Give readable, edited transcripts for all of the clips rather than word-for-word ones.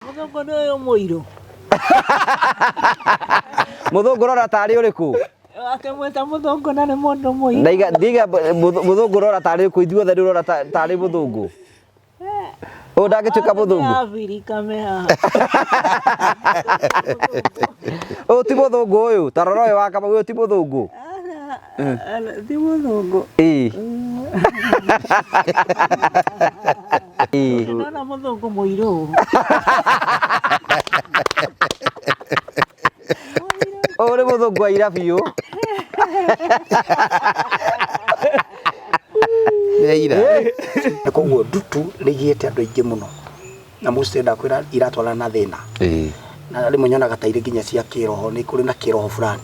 Mũthũngũ nĩ ũyũ mũirũ. Mũthũngũ rora tarĩ ũrĩkũ? Akĩmwĩta mũthũngũ na nĩ mũndũ mũirũ. Ndaiga ndiga mũthũngũ rora tarĩ ũrĩkũ? Ithuothe rĩu rora tarĩ mũthũngũ. Ũyũ ndangĩtuĩka mũthũngũ. Abirika me haha. Ũyũ ti mũthũngũ ũyũ. Ta rora ũyũ wa Kamau, ũyũ ti mũthũngũ. Ti mũthũngũ. Ĩĩ. Ĩĩ. Ndona mũthũngũ mũirũ. Ũyũ nĩ mũthũngũ wa ira biũ. Nĩ ira. Na koguo ndutu nĩ igĩte andũ aingĩ mũno na mostly ndakwĩra iratwarana na thĩna. Na rĩmwe nyonaga ta irĩ nginya cia kĩroho, nĩ kũrĩ na kĩroho fulani.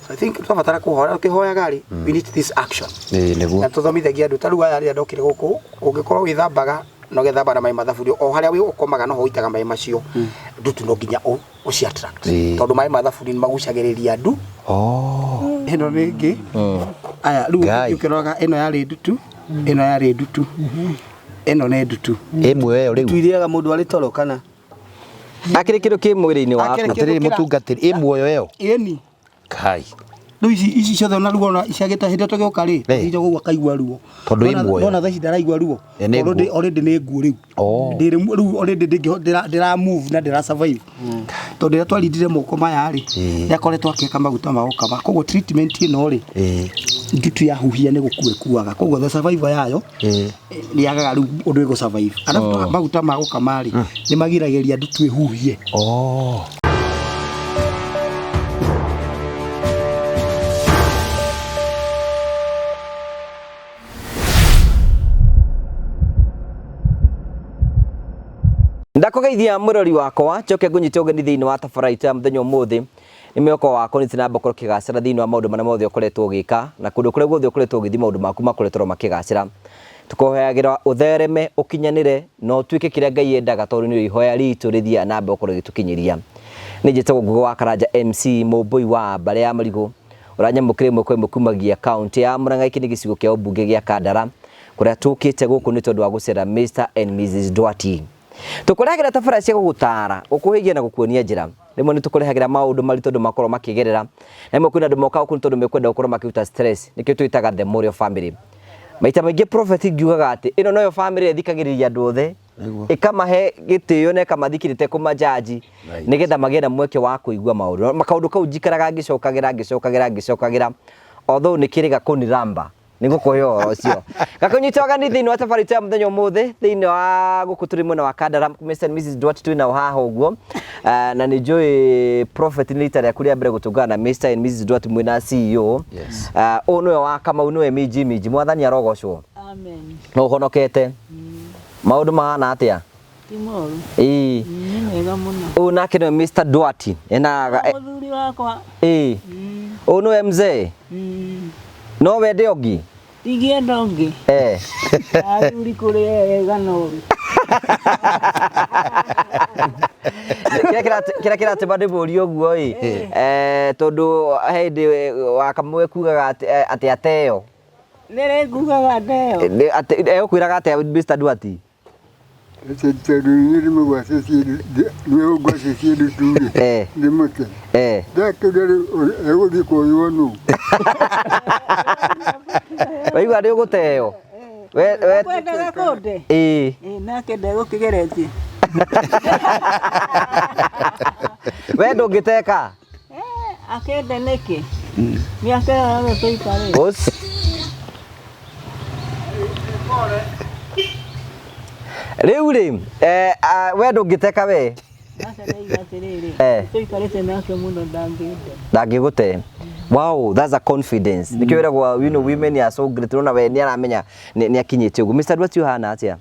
So I think twabatara kũhoya, ũkĩhoyaga rĩ, we need this action. Ĩĩ nĩguo. Na tũthomithagia andũ ta rĩu aya rĩrĩa ndokire gũkũ, ũngĩkorwo wĩthambaga na ũgethamba na maĩ ma thaburi, o harĩa wĩ ũkomaga noho ũitaga maĩ macio, ndutu no nginya ũci attract. Tondũ maĩ ma thaburi nĩ magucagĩrĩria ndu. Ĩno nĩ ĩngĩ. Aya rĩu Ngai. ũkĩroraga ĩno yarĩ ndutu, ĩno yarĩ ndutu, ĩno nĩ ndutu. Ĩmwe ĩyo rĩu. Tuiriaga mũndũ arĩ toro kana? Akĩrĩ kĩndũ kĩ mwĩrĩ-inĩ waku. Akĩrĩ Atĩrĩrĩ mũtungatĩri, ĩ muoyo ĩyo. Ĩni. Kai. Rĩu ici ici ciothe ona ruo ona iciagĩte hĩndĩ ĩrĩa tũgĩũka rĩ, tũthiĩte ũguo akaigua ruo. Tondũ ĩ Nona- muoyo. Nona thaa ici ndaraigua ruo. Ĩ nĩ Tondũ nguũ. already nĩ nguũ rĩu. Ndĩrĩ rĩu already ndĩra move na ndĩra survive. Tondũ rĩrĩa twarindire moko maya rĩ, nĩ akoretwo akĩhaka maguta ma gũkama. Koguo treatment ĩno rĩ, ndutu yahuhia nĩ gũkua ĩkuaga. Koguo the survival yayo nĩ yagaga rĩu ũndũ ĩgũ survive. Arabu maguta ma gũkama rĩ, nĩ magiragĩrĩria ndutu ĩhuhie. Ndakũgeithia mwĩrori wakwa, njoke ngũnyite ũgeni thĩinĩ wa tabara itũ ya mũthenya ũmũthĩ. Nĩ mwĩhoko wakwa nĩ namba ũkorwo ũkĩgacĩra thĩinĩ wa maũndũ marĩa mothe ũkoretwo ũgĩka na kũndũ kũrĩa guothe ũkoretwo ũgĩthiĩ maũndũ maku makoretwo makĩgacĩra. Tũkũhoyagĩra ũthereme, ũkinyanĩre na ũtuĩke kĩrĩa Ngai endaga tondũ nĩrĩo ihoya ritũ rĩthiaga na mbere gũkorwo rĩgĩtũkinyĩria. Niĩ njĩtagwo Ngugi wa Karanja MC Mũmbũi wa mbarĩ ya Marigũ, ũranyamũkĩra ĩmwe kwa ĩmwe kumagia kaũntĩ ya Murang'a, gĩkĩ nĩ gĩcigo kĩa ũmbunge gĩa Kandara, kũrĩa tũkĩte gũkũ nĩ tondũ wa gũcera Mr and Mrs Duarte. Tũkũrehagĩra tabara cia gũgũtaara, gũkũhĩgia na gũkuonia njĩra. Rĩmwe nĩ tũkũrehagĩra maũndũ maritũ andũ makoragwo makĩgerera, na rĩmwe kwĩna andũ mokaga gũkũ nĩ tondũ mekwenda gũkorwo makĩruta stress, nĩkĩo twĩtaga the Morio family. Maita maingĩ prophet ngiugaga atĩ ĩno noyo family ĩrĩa ĩthikagĩrĩria andũ othe, ĩkamahe gĩtĩo na ĩkamathikĩrĩria ĩtekũmajaji, nĩgetha magĩe na mweke wa kũigua maũndũ. Na kaũndũ kau njikaraga ngĩcokagĩra ngĩcokagĩra ngĩcokagĩra, although nĩ kĩrĩga kũniramba nĩ ngũkũhe ũhoro ũcio. Gakũnyita ũgeni thĩinĩ wa tabarĩra itũ ya mũthenya ũmũthĩ, thĩinĩ wa gũkũ tũrĩ mwena wa Kandara, Mr and Mrs Duarte twĩ nao haha ũguo. Na nĩ njũĩ prophet nĩ rita rĩaku rĩa mbere gũtũngana na Mr and Mrs Duarte mwĩna CEO. Yes. Ũyũ nĩwe wa Kamau, nĩwe minji minji, mwathani arogocwo. Amen. No ũhonokete? Maũndũ mahana atĩa? Ti moru. Ĩĩ. Nĩ mega mũno. Ũyũ nake nĩwe Mr Duarte. Ena Mũthuri wakwa. Ĩĩ. Ũyũ nĩwe mzee. No wende ũngĩ? Ndingĩenda ũngĩ. Athuri kũrĩ ega na ũru. Kĩrĩa kĩratũma ndĩmũrie ũguo ĩ, tondũ he hĩndĩ wakamwe kugaga atĩ ateo. Nĩrĩ ngugaga ndeo. Egũkwĩraga atĩa Mr Duarte? Tondũ niĩ ndĩ ngwacĩ ciĩ ndutu-rĩ, ndĩmũte. Ndakĩũria rĩu egũthiĩ kũywo nũ? Waigua nĩ ũgũteo? Ũkwendaga kũnde? Ĩĩ. Nake ndegũkĩgeretie. We ndũngĩteka? Akĩnde nĩkĩ? Mĩaka ĩyo yothe tũikarĩte. Ũci. Rĩu rĩ, we ndũngĩteka we? Aca ndaiga atĩrĩrĩ, tũikarĩte nake mũno ndangĩnde. Ndangĩgũte. Wow, that's a confidence. Nĩkĩo wĩragwo, you know, women are so great. Ũrona we nĩ aramenya nĩ akinyĩte ũguo. Mr. Duarte ũhana atĩa?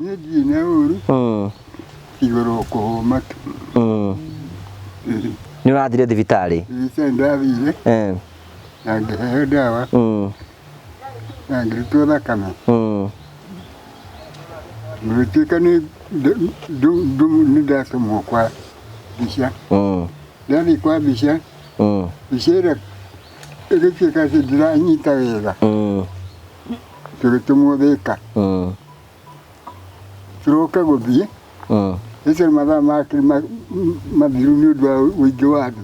Niĩ ndirĩ na ũru igũrũ kũhũma tu. Nĩ ũrathire thibitarĩ? Thibitarĩ ndathire na ngĩheo ndawa na ngĩrutwo thakame. Gũgĩtuĩka nĩ ndatũmwo kwa mbica. Ndathiĩ kwa mbica, mbica ĩrĩa ĩgĩtuĩka atĩ ndĩranyita wega, tũgĩtũmwo Thĩka. Tũroka gũthiĩ, Ĩcio mathaa makĩrĩ mathiru nĩ ũndũ wa ũingĩ wa andũ.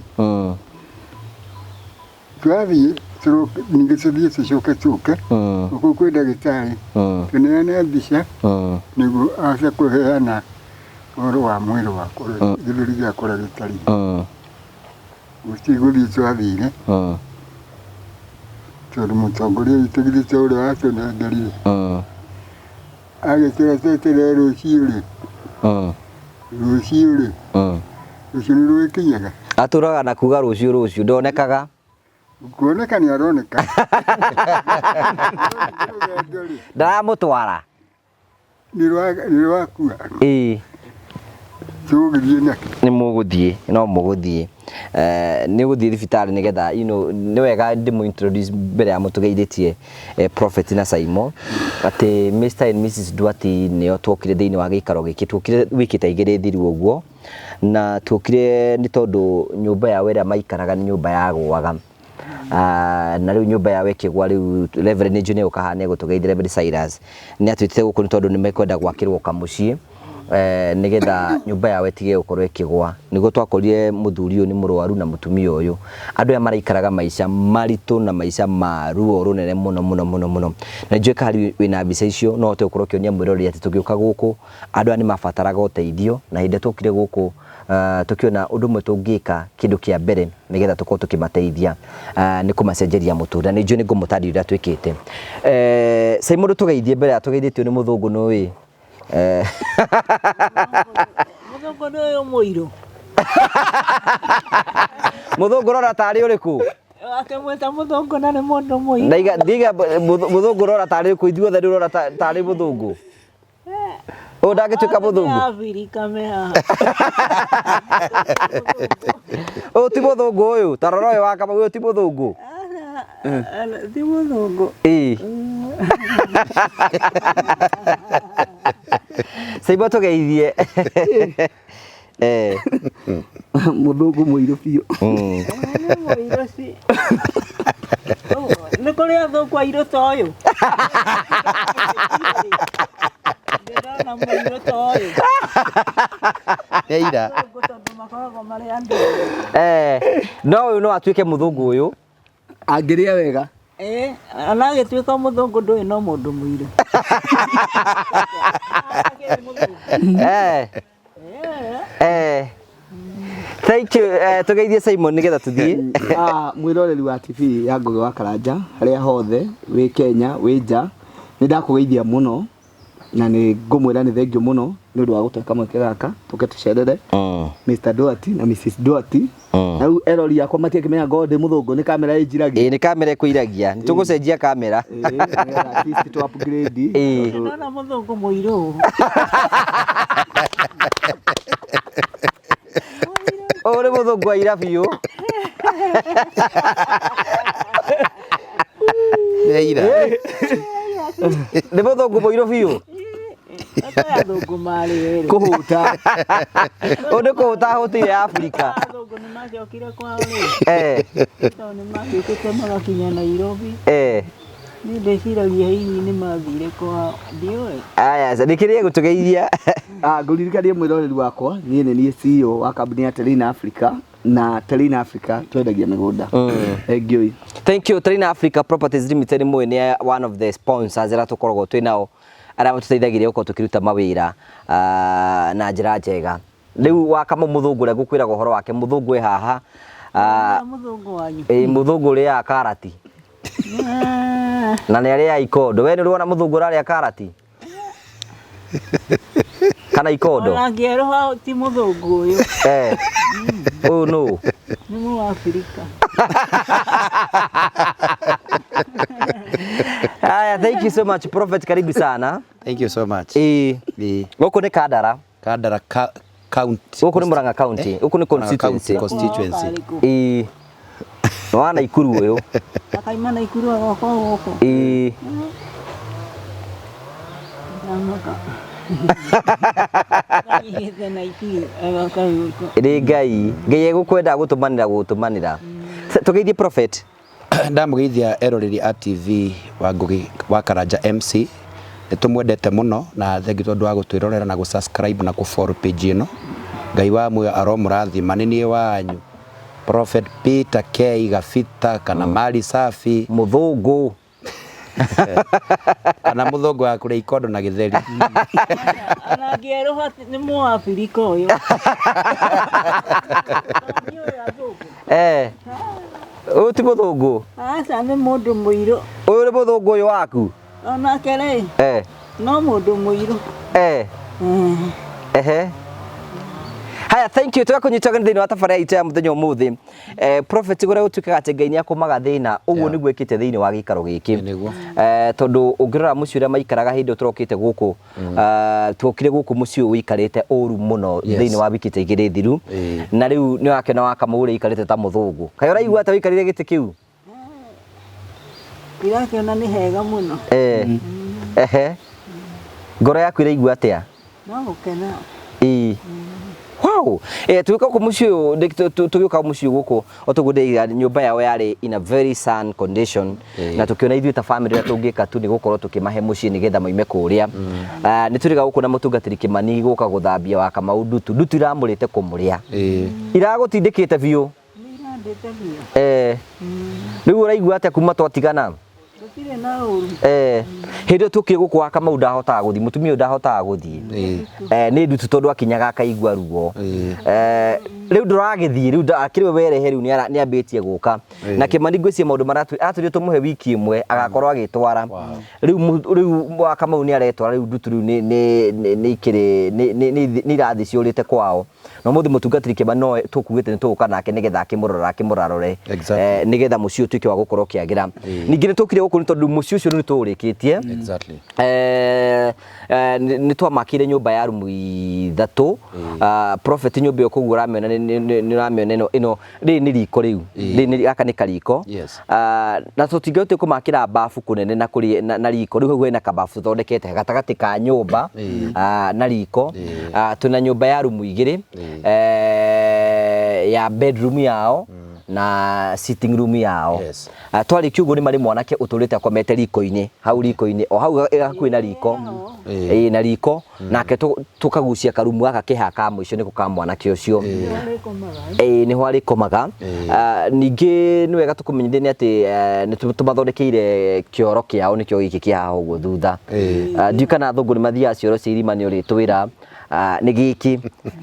Twathiĩ tũroke ningĩ tũthiĩ tũcoke tũke kũu kwĩ ndagĩtarĩ tũneane mbica nĩguo ahote kũheana ũhoro wa mwĩrĩ wakwa ũrĩa gĩthũri gĩakwa ũrĩa gĩtariĩ. Gũtirĩ gũthiĩ twathire tondũ mũtongoria witũ githĩ to ũrĩa watũnengerire agĩtwĩra tweterere rũciũ rĩ rũciũ rĩ rũciũ nĩ rũgĩkinyaga. Atũraga na kuga rũciũ rũciũ ndonekaga. Kuoneka nĩ aroneka. Rũgendo rĩ Ndaramũtwara. nĩ rwakua Ĩĩ. tũgũgĩthiĩ nakĩ. Nĩ mũgũthiĩ, no mũgũthiĩ. Nĩ ũgũthiĩ thibitarĩ nĩgetha you know, nĩ wega ndĩmũ introduce mbere ya mũtũgeithĩtie Prophet na Saimo atĩ Mr and Mrs Duarte nĩo tuokire thĩinĩ wa gĩikaro gĩkĩ, tuokire wiki ta igĩrĩ thiru ũguo, na tuokire nĩ tondũ nyũmba yao ĩrĩa maikaraga nĩ nyũmba yagũaga. Na rĩu nyũmba yao ĩkĩgwa rĩu Reverend nĩ njũĩ nĩ egũka haha nĩ egũtũgeithia Reverend Cyrus nĩ atwĩtire gũkũ nĩ tondũ nĩ mekwenda gwakĩrwo kamũciĩ nĩgetha nyũmba yao ĩtige gũkorwo ĩkĩgwa. Nĩguo twakorire mũthuri ũyũ nĩ mũrwaru na mũtumia ũyũ. Andũ aya maraikaraga maica maritũ na maica ma ruo rũnene mũno mũno mũno mũno. Na njũĩ kana wĩna mbica icio no ũhote gũkorwo ũkĩonia mwĩroreri atĩ tũgĩũka gũkũ andũ aya nĩ mabataraga ũteithio, na hĩndĩ ĩrĩa twokire gũkũ tũkĩona ũndũ ũmwe tũngĩka kĩndũ kĩa mbere nĩgetha tũkorwo tũkĩmateithia nĩ kũmacenjeria mũtũrĩre. Na nĩ njũĩ nĩ ngũmũtarĩria ũrĩa twĩkĩte. Simon tũgeithie mbere ya tũgeithĩtio nĩ mũthũngũ nĩ ũĩ. Mũthũngũ nĩ ũyũ mũirũ. Mũthũngũ ũrona tarĩ ũrĩkũ? Akĩmwĩta mũthũngũ na nĩ mũndũ mũirũ. Ndaiga ndiga mũthũngũ ũrona tarĩ ũrĩkũ? Ithuothe nĩ ũrona tarĩ mũthũngũ. Ũyũ ndangĩtuĩka mũthũngũ. Abirika me haha. Ũyũ ti mũthũngũ ũyũ, ta rora ũyũ wa Kamau, ũyũ ti mũthũngũ. Ti mũthũngũ. Ĩĩ. Caimbo tũgeithie. Mũthũngũ mũirũ biũ. Nĩ mũirũ ci. Nĩ kũrĩ athũngũ airũ ta ũyũ. Ndĩrona mũirũ ta ũyũ. Nĩ ira. Athũngũ tondũ makoragwo marĩ andũ. No ũyũ no atuĩke mũthũngũ ũyũ. Angĩrĩa wega. Ona agĩtuĩka mũthũngũ ndũĩ no mũndũ mũirũ. Thank you. Tũgeithie Simon nĩgetha tũthiĩ. Mwĩroreri wa TV ya Ngũgĩ wa Karanja harĩa hothe wĩ Kenya wĩ nja, nĩ ndakũgeithia mũno na nĩ ngũmwĩra nĩ thengiũ mũno nĩ ũndũ wa gũtũhe kamweke gaka tũke tũcerere Mr Duarte na Mrs Duarte. Na rĩu erori akwa matiakĩmenya ngorwo ndĩ mũthũngũ nĩ kamera ĩnjiragia. Ĩĩ nĩ kamera ĩkũiragia. Nĩ tũgũcenjia kamera. Ĩĩ, nĩgetha at least tũ upgrade. Ĩĩ. Ndona mũthũngũ mũirũ. Ũyũ nĩ mũthũngũ wa ira biũ. Nĩ ira. Nĩ mũthũngũ mũirũ biũ. Athũngũ marĩ erĩ. Kũhũta. Ũyũ nĩ kũhũta ahũtĩire Afrika. Athũngũ nĩ macokire kwao rĩ. Tondũ nĩ magĩũkĩte magakinya Nairobi. Niĩ ndĩciragia hihi nĩ mathire kwao. Ndiũĩ. Aya, nĩ kĩrĩa gũtũgeithia. Ngũririkanie mwĩroreri wakwa, niĩ nĩ niĩ CEO wa kambuni ya Terrain Africa, na Terrain Africa twendagia mĩgũnda. Thank you. Thank you. Terrain Africa Properties Limited mũĩ nĩ one of the sponsors arĩa tũkoragwo twĩ nao arĩa matũteithagĩrĩria gũkorwo tũkĩruta mawĩra na njĩra njega. Rĩu wa Kamau mũthũngũ ũrĩa ngũkwĩraga ũhoro wake, mũthũngũ wĩ haha. Mũthũngũ wanyu. Ĩĩ, mũthũngũ ũrĩaga karati. Na nĩ arĩaga ikondo. We nĩ ũrĩ wona mũthũngũ ũrarĩa karati? Kana ikondo? Ona angĩerũha ti mũthũngũ ũyũ. Ũyũ nũ? Nĩ Mũabirika. Haya, thank you so much Prophet, karibu sana. Thank you so much. Ĩĩ. Gũkũ nĩ Kandara. Kandara county. Gũkũ nĩ Murang'a county. Gũkũ nĩ constituency. Constituency. Ĩĩ. Nĩ wa Naikuru ũyũ. Akaima Naikuru agoka gũkũ. Ĩĩ. Ndamaka. Anyihĩte Naikuru agoka gũkũ. Rĩ Ngai, Ngai egũkwenda gũtũmanĩra gũtũmanĩra. Tũgeithie Prophet. Ndamũgeithia eroreri a TV wa Ngũgĩ wa Karanja MC Nĩ tũmwendete mũno na thengiũ tondũ wa gũtwĩrorera na gũ-subscribe na kũ-follow page ĩno. Ngai wa muoyo aromũrathima. Nĩ niĩ wanyu Prophet Peter K Gabita kana Mali Safi. Mũthũngũ. Kana mũthũngũ wa kũrĩa ikondo na gĩtheri. Ona angĩerũha nĩ mũabirika ũyũ. Eh. Ũyũ ti mũthũngũ. Aca nĩ mũndũ mũirũ. Ũyũ nĩ mũthũngũ ũyũ waku. Onake rĩ, Eh. no mũndũ mũirũ. Eh. Ehe. Haya, thank you. Tũgakũnyita ũgeni thĩinĩ wa tabarĩra itũ ya mũthenya ũmũthĩ. Eh, prophet ũrĩa gũtuĩkaga atĩ Ngai nĩ akũmaga thĩna, ũguo Yeah. nĩguo ĩkĩte thĩinĩ wa gĩikaro gĩkĩ. Ĩ, nĩguo. Eh, tondũ ũngĩrora mũciĩ ũrĩa maikaraga hĩndĩ ĩyo tũrokĩte gũkũ, tuokire gũkũ mũciĩ ũyũ ũikarĩte ũru mũno Yes. thĩinĩ wa wiki ta igĩrĩ thiru. Ĩĩ. Na rĩu nĩ wakĩona wa Kamau ũrĩa aikarĩte ta mũthũngũ. Kaĩ ũraigua atĩa ũikarĩire gĩtĩ kĩu? Ndĩrakĩona nĩ hega mũno. Eh. Ehe. Ngoro yaku ĩraigua atĩa? No gũkena. Ĩĩ. Wow. Eh, tũgĩũka gũkũ mũciĩ ũyũ tũgĩũka mũciĩ gũkũ o toguo ndĩiga nyũmba yao yarĩ in a very sad condition na tũkĩona ithuĩ ta family ũrĩa tũngĩka tu nĩ gũkorwo tũkĩmahe mũciĩ nĩgetha moime kũrĩa. Ah, nĩ tũrĩga gũkũ na mũtungatĩri Kĩmani gũka gũthambia wa Kamau ndutu. Ndutu iramũrĩte kũmũrĩa. Iragũtindĩkĩte biũ. Nĩ irandĩte biũ. Eh. Rĩu ũraigua atĩa kuma twatigana? Gũtirĩ na ũru. Eh, hĩndĩ ĩyo tũkire gũkũ wa Kamau ndahotaga gũthiĩ, mũtumia ũyũ ndahotaga gũthiĩ. Eh, nĩ ndutu tondũ akinyaga akaigua ruo. Eh, rĩu ndũragĩthiĩ, rĩu akĩrĩ we werehe rĩu nĩambĩtie gũka. Na Kĩmani ngwĩciria maũndũ marĩa atwĩrire tũmũhe wiki ĩmwe agakorwo agĩtwara. Rĩu rĩu wa Kamau nĩaretwara rĩu ndutu rĩu nĩ nĩ nĩ ikĩrĩ nĩ nĩ nĩ irathiĩ ciũrĩte kwao. Na ũmũthĩ mũtungatĩri Kĩmani no tũkuĩte nĩ tũgũka nake nĩgetha akĩmũrora akĩmũrarore. Exactly. Eh, nĩgetha mũciĩ ũtuĩke wa gũkorwo ũkĩagĩra. Ningĩ nĩ tũkire gũkũ nĩ tondũ mũciĩ ũcio rĩu nĩ tũũrĩkĩtie. Exactly. Eh, eh, nĩ twamakĩire nyũmba ya rumu ithatũ. Ah, prophet nyũmba ĩyo koguo ũramĩona nĩ ũramĩona ĩno ĩno rĩrĩ nĩ riko rĩu. Rĩrĩ nĩ gaka nĩ kariko. Yes. Ah, na tũtingĩhotire kũmakĩra bafu kũnene na kũrĩ na, na riko rĩu hau hena kabafu tũthondekete gatagatĩ ka nyũmba ah, na riko. Ah, twĩna nyũmba ya rumu igĩrĩ eh, ya bedroom yao na sitting room yao. Yes. Ah, twarĩkia ũguo nĩ marĩ mwanake ũtũrĩte akomete riko-inĩ hau riko-inĩ o hau hakuhĩ na riko ĩĩ na riko nake tũkagucia karumu gaka ke haha ka mũico nĩko ka mwanake ũcio ĩĩ nĩho arĩkomaga. Ah, ningĩ nĩ wega tũkũmenyithie nĩ atĩ eh, nĩ tũmathondekeire kĩoro kĩao nĩkĩo gĩkĩ kĩ haha ũguo thutha. Ah, ndiũĩ kana athũngũ nĩ mathiaga cioro cia irima nĩ ũrĩtwĩra. Ah, nĩ gĩkĩ.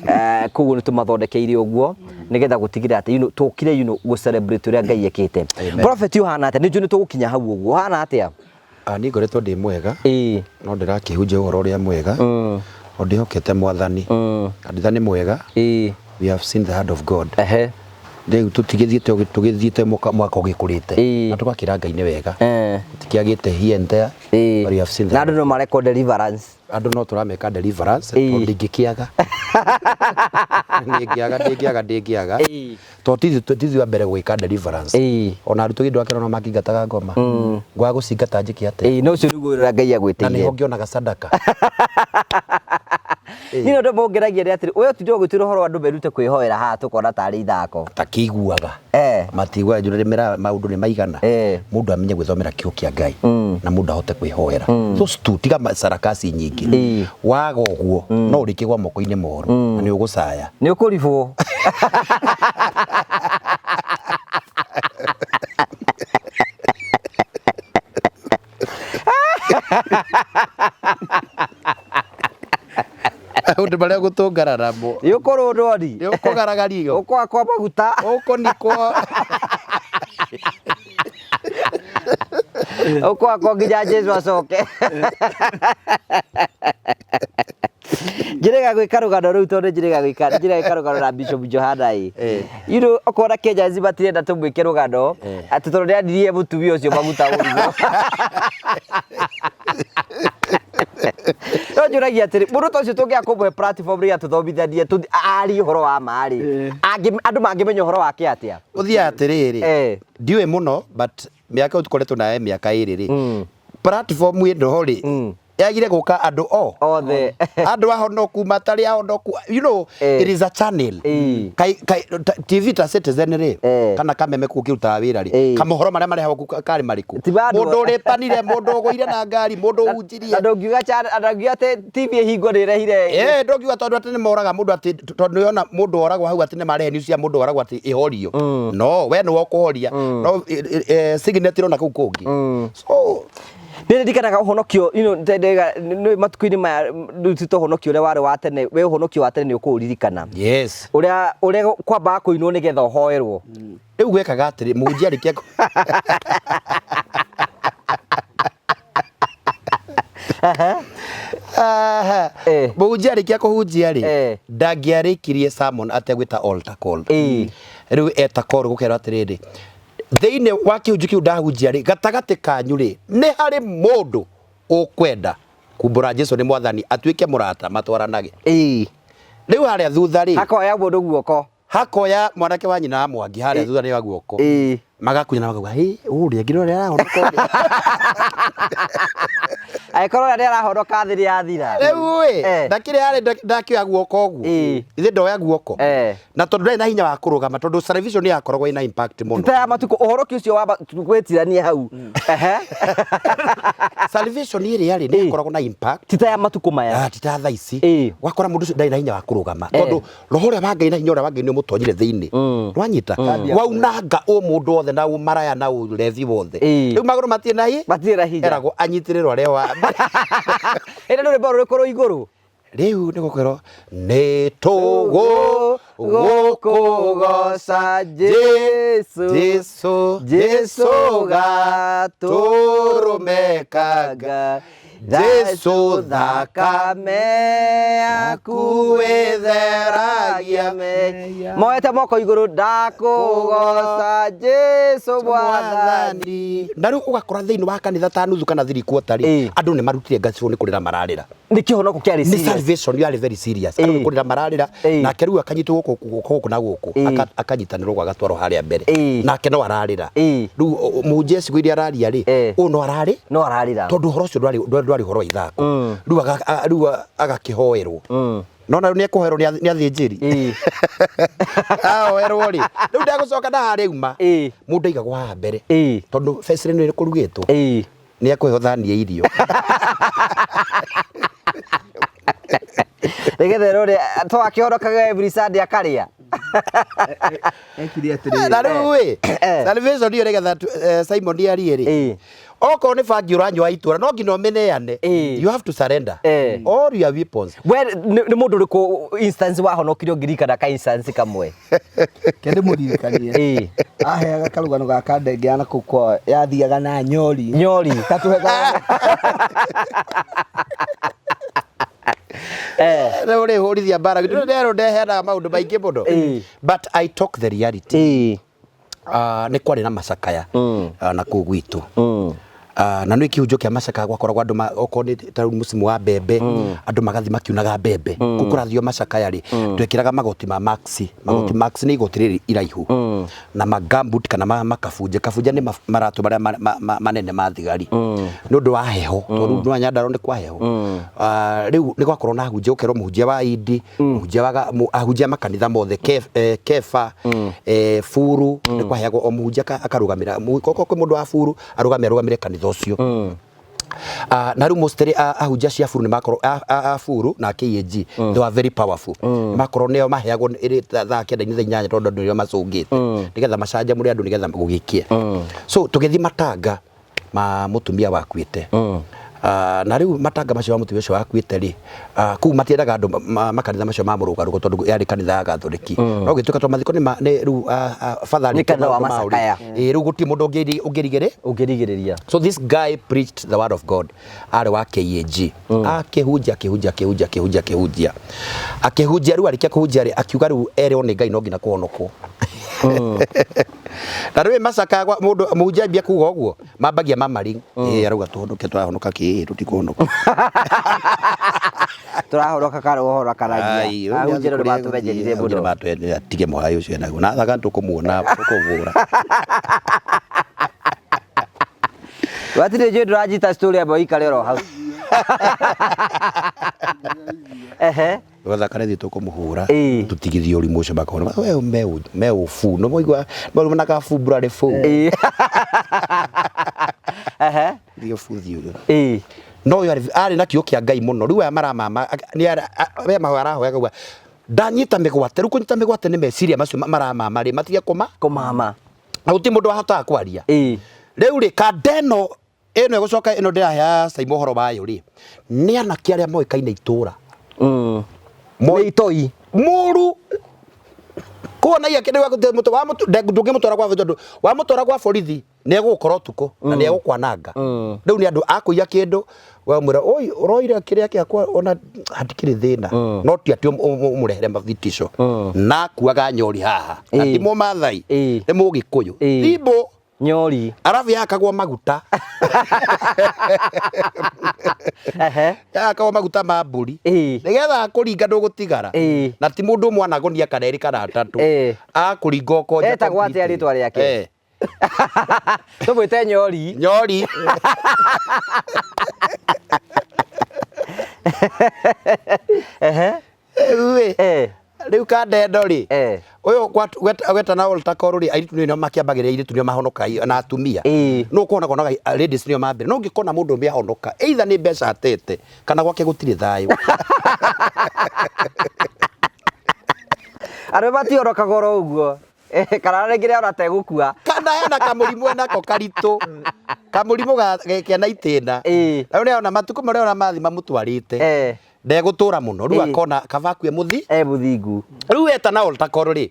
Eh, koguo nĩ tũmathondekeire ũguo nĩgetha gũtigĩrĩra atĩ you know, tũkire you know, gũ celebrate ũrĩa Ngai ekĩte. Prophet ũhana atĩa? Nĩ njũĩ nĩ tũgũkinya hau ũguo. Ũhana atĩa? Ah, niĩ ngoretwo ndĩ mwega Ĩĩ. no ndĩrakĩhunjia ũhoro ũrĩa mwega o ndĩhokete mwathani kanitha nĩ mwega Ĩĩ. we have seen the hand of God Ehe. rĩu tũtigĩthiĩte tũgĩthiĩte mwaka mwaka ũgĩkũrĩte Ĩĩ. na tũgakĩra Ngai nĩ wega Eh. tũtikĩagĩte here and there Ĩĩ. but we have seen the Na hand andũ no marekwo deliverance. andũ no tũrameka deliverance Ĩĩ. tondũ ndingĩkĩaga ndingĩaga ndingĩaga ndingĩaga Ĩĩ. tondũ ti ithuĩ a mbere gwĩka deliverance Ĩĩ. ona arutwo gĩndũ akĩrona makĩingataga ngoma ngwaga gũcingata njĩke atĩa Ĩĩ, no ũcio nĩguo ũrĩa Ngai na agwĩtĩire. nĩho ngĩonaga sadaka Niĩ no ndĩmongeragia nĩ atĩrĩ, we ũtinde ũgĩtwĩra ũhoro wa andũ merute kwĩhoera haha tũkona tarĩ ithako. Takĩiguaga. Eh. Matiguaga njũra rĩmera maũndũ nĩ maigana. Eh. Mũndũ amenye gwĩthomera kiugo kĩa Ngai na mũndũ ahote kwĩhoera. Those two tiga sarakasi nyingĩ. Waga ũguo no ũrĩkie gwa moko-inĩ moru na nĩ ũgũcaya. Nĩ ũkũribwo. Maũndũ marĩa gũtũngana namo. Nĩ ũkũrũndwo ni. Nĩ ũkũgaragario. Ũkwakwa maguta. Ũkũnikwo. Ũkwakwo nginya Jesu acoke. Njĩrĩga gwĩka rũgano rũu tondũ njĩrĩga gwĩka njĩrĩga gwĩka rũgano na Bishop Johana ĩ. You know, okorwo Kenya nzima tirenda tũmwĩke rũgano atĩ tondũ nĩanirie mũtumia ũcio maguta ũru. No njũragia atĩrĩ, mũndũ ta ũcio tũngĩaga kũmũhe platform rĩrĩa tũthomithanie arie ũhoro wa ma rĩ, andũ mangĩmenya ũhoro wake atĩa? Ũthiaga atĩrĩrĩ, ndiũĩ mũno but mĩaka ĩyo tũkoretwo nawe mĩaka ĩrĩ rĩ, platform ĩno rĩ, Yagire gũka andũ o othe. Andũ ahonoku matarĩ ahonoku, you know. It is a channel. Kai, kai, TV ta Citizen rĩ, kana Kameme kũu kĩrutaga wĩra rĩ, kamohoro marĩa marehagwo kũu karĩ marĩkũ? Ti ma andũ- Mũndũ ũrĩpanire, mũndũ ũgũire na ngari, mũndũ ũhunjirie. Na ndũngiuga ndũngiuga atĩ TV ĩhingwo nĩ ĩrehire. Eh, ndũngiuga tondũ atĩ nĩ moraga mũndũ, atĩ tondũ nĩona mũndũ oragwo hau, atĩ nĩ marehe news ya mũndũ oragwo atĩ ĩhorio. No we nĩwe ũkũhoria, no signet ĩrona kũu kũngĩ, so Nĩ ndirikanaga ũhonokio, nĩ matukũ-inĩ maya rĩu ti ta ũhonokio ũrĩa warĩ wa tene. We ũhonokio wa tene nĩ ũkũũririkana? Yes. Ũrĩa kwambaga kũinwo nĩgetha ũhoerwo. Rĩu gwekaga atĩrĩ, mũhunjia arĩkia Aha. Mũhunjia arĩkia kũhunjia rĩ, ndangĩarĩkirie sermon ategwĩta altar call. Rĩu eta call, gũkerwo atĩrĩrĩ, thĩinĩ wa kĩhunjio kĩu ndahunjia rĩ, gatagatĩ kanyu rĩ, nĩ harĩ mũndũ ũkwenda kumbũra Jesu nĩ mwathani, atuĩke mũrata, matwaranage. Rĩu harĩa thutha rĩ, Hakoya mũndũ guoko. Hakoya mwanake wa nyina wa Mwangi harĩa thutha nĩ wa guoko. Magakunya makauga, "Hĩ, ũrĩa nginya ũrĩa arahonoka ũrĩa." Angĩkorwo ũrĩa nĩ arahonoka, thĩ nĩ yathira. Rĩu ĩ, ndakĩrĩ harĩ ndakĩoya guoko ũguo. Ithe ndoya guoko na tondũ ndarĩ na hinya wa kũrũgama, tondũ salvation yakoragwo ĩna impact mũno. Ta ya matukũ ũhonokio ũcio wa gwĩtirania hau. Ehe. Salvation ĩrĩa rĩ, nĩ yakoragwo na impact. Ti ta ya matukũ maya. Ah, ti ta thaa ici. Wakora mũndũ ũcio ndarĩ na hinya wa kũrũgama, tondũ roho ũrĩa wa Ngai na hinya ũrĩa wa Ngai nĩ ũmũtonyire thĩinĩ. Nwanyita waunanga ũmũndũ wothe na ũmaraya na ũrevi wothe. Rĩu magũrũ matirĩ na hi Matirĩ na hinya. Eragwo anyitĩrĩrwo arĩa wa Ĩno nĩ rwĩmbo rũrĩkũ rũ igũrũ? Rĩu nĩ gũkwĩrwo nĩ tũgũ gũkũgoca Jesu. Jesu. Jesu gatũrũme ka gatũrũme. Jesu, thakame yaku ĩtheragia mehia. Moete moko igũrũ, ndakũgoca Jesu mwathani. Na rĩu ũgakora thĩinĩ wa kanitha ta nuthu kana three quarter rĩ, andũ nĩ marutire ngacibũ nĩ kũrĩra mararĩra. Nĩ kĩhonoko kĩarĩ nĩ serious. Salvation yarĩ very serious. Andũ nĩ kũrĩra mararĩra. Nake rĩu akanyitwo gũkũ guoko gũkũ na gũkũ, akanyitanĩrwo gũkũ, agatwarwo harĩa mbere. Nake no ararĩra. Rĩu mũhunjia ciugo iria araria rĩ, ũyũ no ararĩ No ararĩra. Tondũ ũhoro ũcio ndwarĩ ũhoro wa ithako. Rĩu agakĩhoerwo, no na rĩu nĩ ekũhoerwo nĩ athĩnjĩri. Ahoerwo rĩ, rĩu ndegũcoka na harĩa auma. Mũndũ aigagwo haha mbere, tondũ becĩrĩ nĩ kũrugĩtwo, nĩ ekũheo thani ya irio. Nĩgetha ĩrwo ũrĩa twakĩhonokaga every Sunday akarĩa. Ekire atĩrĩrĩ. Na rĩu ĩ, salvation ĩyo, nĩgetha Simon arie rĩ, okorwo nĩ bangi ũranyua itũra, no nginya ũmĩneane. You have to surrender all your weapons. We nĩ mũndũ ũrĩkũ instance wahonokire ũngĩririkana ka instance kamwe? Ke ndĩmũririkanie. Aheaga karũgano ga kandenge ya nakũu kwao yathiaga na nyori. Nyori. Tatũhe karũgano. Rĩu rĩ hũrithia mbara ndĩrerwo ndeheanaga maũndũ maingĩ mũno, but I talk the reality. Nĩ kwarĩ na macakaya na kũu gwitũ. Na nĩ kĩhunjio kĩa macakaya, gwakoragwo andũ okorwo nĩ ta rĩu mũcimu wa mbembe, andũ magathiĩ makiunaga mbembe. Kũu kũrathio macakaya rĩ, twekĩraga magoti ma maxi. Magoti maxi nĩ igoti rĩrĩ iraihu na magambut kana makabunje kabunje, nĩ maratũ marĩa manene ma thigari nĩ ũndũ wa heho, tondũ rĩu Nyandarua nĩ kwa heho. Rĩu nĩ gwakorwo na ahunjia, gũkerwo mũhunjia wa Indi, mũhunjia wa ahunjia makanitha mothe, Kefa, Buru, nĩ kwaheagwo o mũhunjia akarũgamĩra. Okorwo kwĩ mũndũ wa Buru, arũgame arũgamĩre kanitha ũcio. Na rĩu mostly ahunjia cia Buru nĩ makorwo a Buru na KAG, they were very powerful. Nĩ makorwo nĩo maheagwo ĩrĩ thaa 9-inĩ, thaa 8, tondũ andũ nĩo macũngĩte nĩgetha macanjamũre andũ nĩgetha gũgĩkie. So tũgĩthiĩ matanga ma mũtumia wakuĩte. Na rĩu matanga macio ma mũtumia ũcio wakuĩte rĩ, kũu matiendaga andũ makanitha macio ma mũrũgarũgo, tondũ yarĩ kanitha ya Gathoriki, no gĩtuĩka tondũ mathiko nĩ rĩu father Nĩ kanitha wa macakaya. Ĩĩ, rĩu gũtirĩ mũndũ ũngĩrigĩrĩ Ũngĩrigĩrĩria. So this guy preached the word of God, arĩ wa KAG. Akĩhunjia, akĩhunjia, akĩhunjia, akĩhunjia, akĩhunjia, akĩhunjia. Rĩu arĩkia kũhunjia rĩ, akiuga rĩu erwo nĩ Ngai no nginya kũhonokwo. Na rĩu macakaya gwa mũndũ mũhunjia ambia kuga ũguo, mambagia mamaring, ĩĩ, arauga tũhonoke, tũrahonoka kĩ? Tũtikũhonoka. Tũrahonoka kana ũhonokanagia? Ahunjia nĩ matũmenyenire mũno. Atige mũhai ũcio enaguo na thaga tũkũmuona tũkũvũra. Watirĩ njũĩ ndũranjita story, amba ũikare oro hau. Ehe. Wathaka nĩ ithuĩ tũkũmũhũra Ĩĩ. tũtigithie ũrimũ ũcio makona we me ũbu nĩ mwaigua maruma kabu burarĩ bũ Ĩĩ. Ehe. thiĩ ũbu thiĩ ũyũ Ĩĩ. no ũyũ arĩ na kiugo kĩa Ngai mũno rĩu aya maramama nĩ we mahoya arahoya akauga ndanyita mĩgwate rĩu kũnyita mĩgwate nĩ meciria macio maramama rĩ matige kũma Kũmama. na gũtirĩ mũndũ wahotaga kwaria Ĩĩ. rĩu rĩ kanda ĩno ĩno ĩgũcoka ĩno ndĩraheaga Caimo ũhoro wayo rĩ nĩ anake arĩa moĩkaine itũra Nĩ itoi. mũru kuona iya kĩndũ gĩa mũtũ wa mũtũ ndũngĩmũtwara gwa tondũ wamũtwara gwa borithi nĩ egũgũkora ũtukũ na nĩ egũkwananga rĩu nĩ andũ akũiya kĩndũ wamwĩra oi ũroire kĩrĩa gĩakwa ona hatikĩrĩ thĩna no ti atĩ ũmũrehere mavitisho na akuaga nyori haha na ti mũmathai nĩ mũgĩkũyũ thimbo Nyori. Arabu yakagwo maguta. Ehe. Yakagwo maguta ma mbũri. Ĩĩ. Nĩgetha akũringa ndũgũtigara. Ĩĩ. Na ti mũndũ ũmwe anagonia kana erĩ kana atatũ. Ĩĩ. Akũringa ũkonja. Etagwo atĩa completely. rĩtwa rĩake? Eh. Tũmwĩte Nyori. Nyori. Ehe. Rĩu ĩ. Eh. Rĩu kanda ĩno rĩ. Eh. Ũyũ gwetana altar call rĩ airĩtu nĩo makĩambagĩrĩria airĩtu nĩo mahonoka na atumia. Ĩĩ. No ũkona konaga ladies nĩo mambere. No ũngĩkona mũndũ ũmwe ahonoka either nĩ mbeca atete kana gwake gũtirĩ thayũ. Arũme matihonokaga oro ũguo. Eh, kana rĩngĩ nĩarona ta egũkua. Kana hena kamũrimũ enako karitũ. Kamũrimũ kena itĩna. Ĩĩ. Rĩu nĩarona matukũ marĩa ona mathi mamũtwarĩte. Eh. Ndegũtũra mũno. Rĩu Ĩĩ. akona kaba akue mũthi. E mũthingu. Rĩu etana altar call rĩ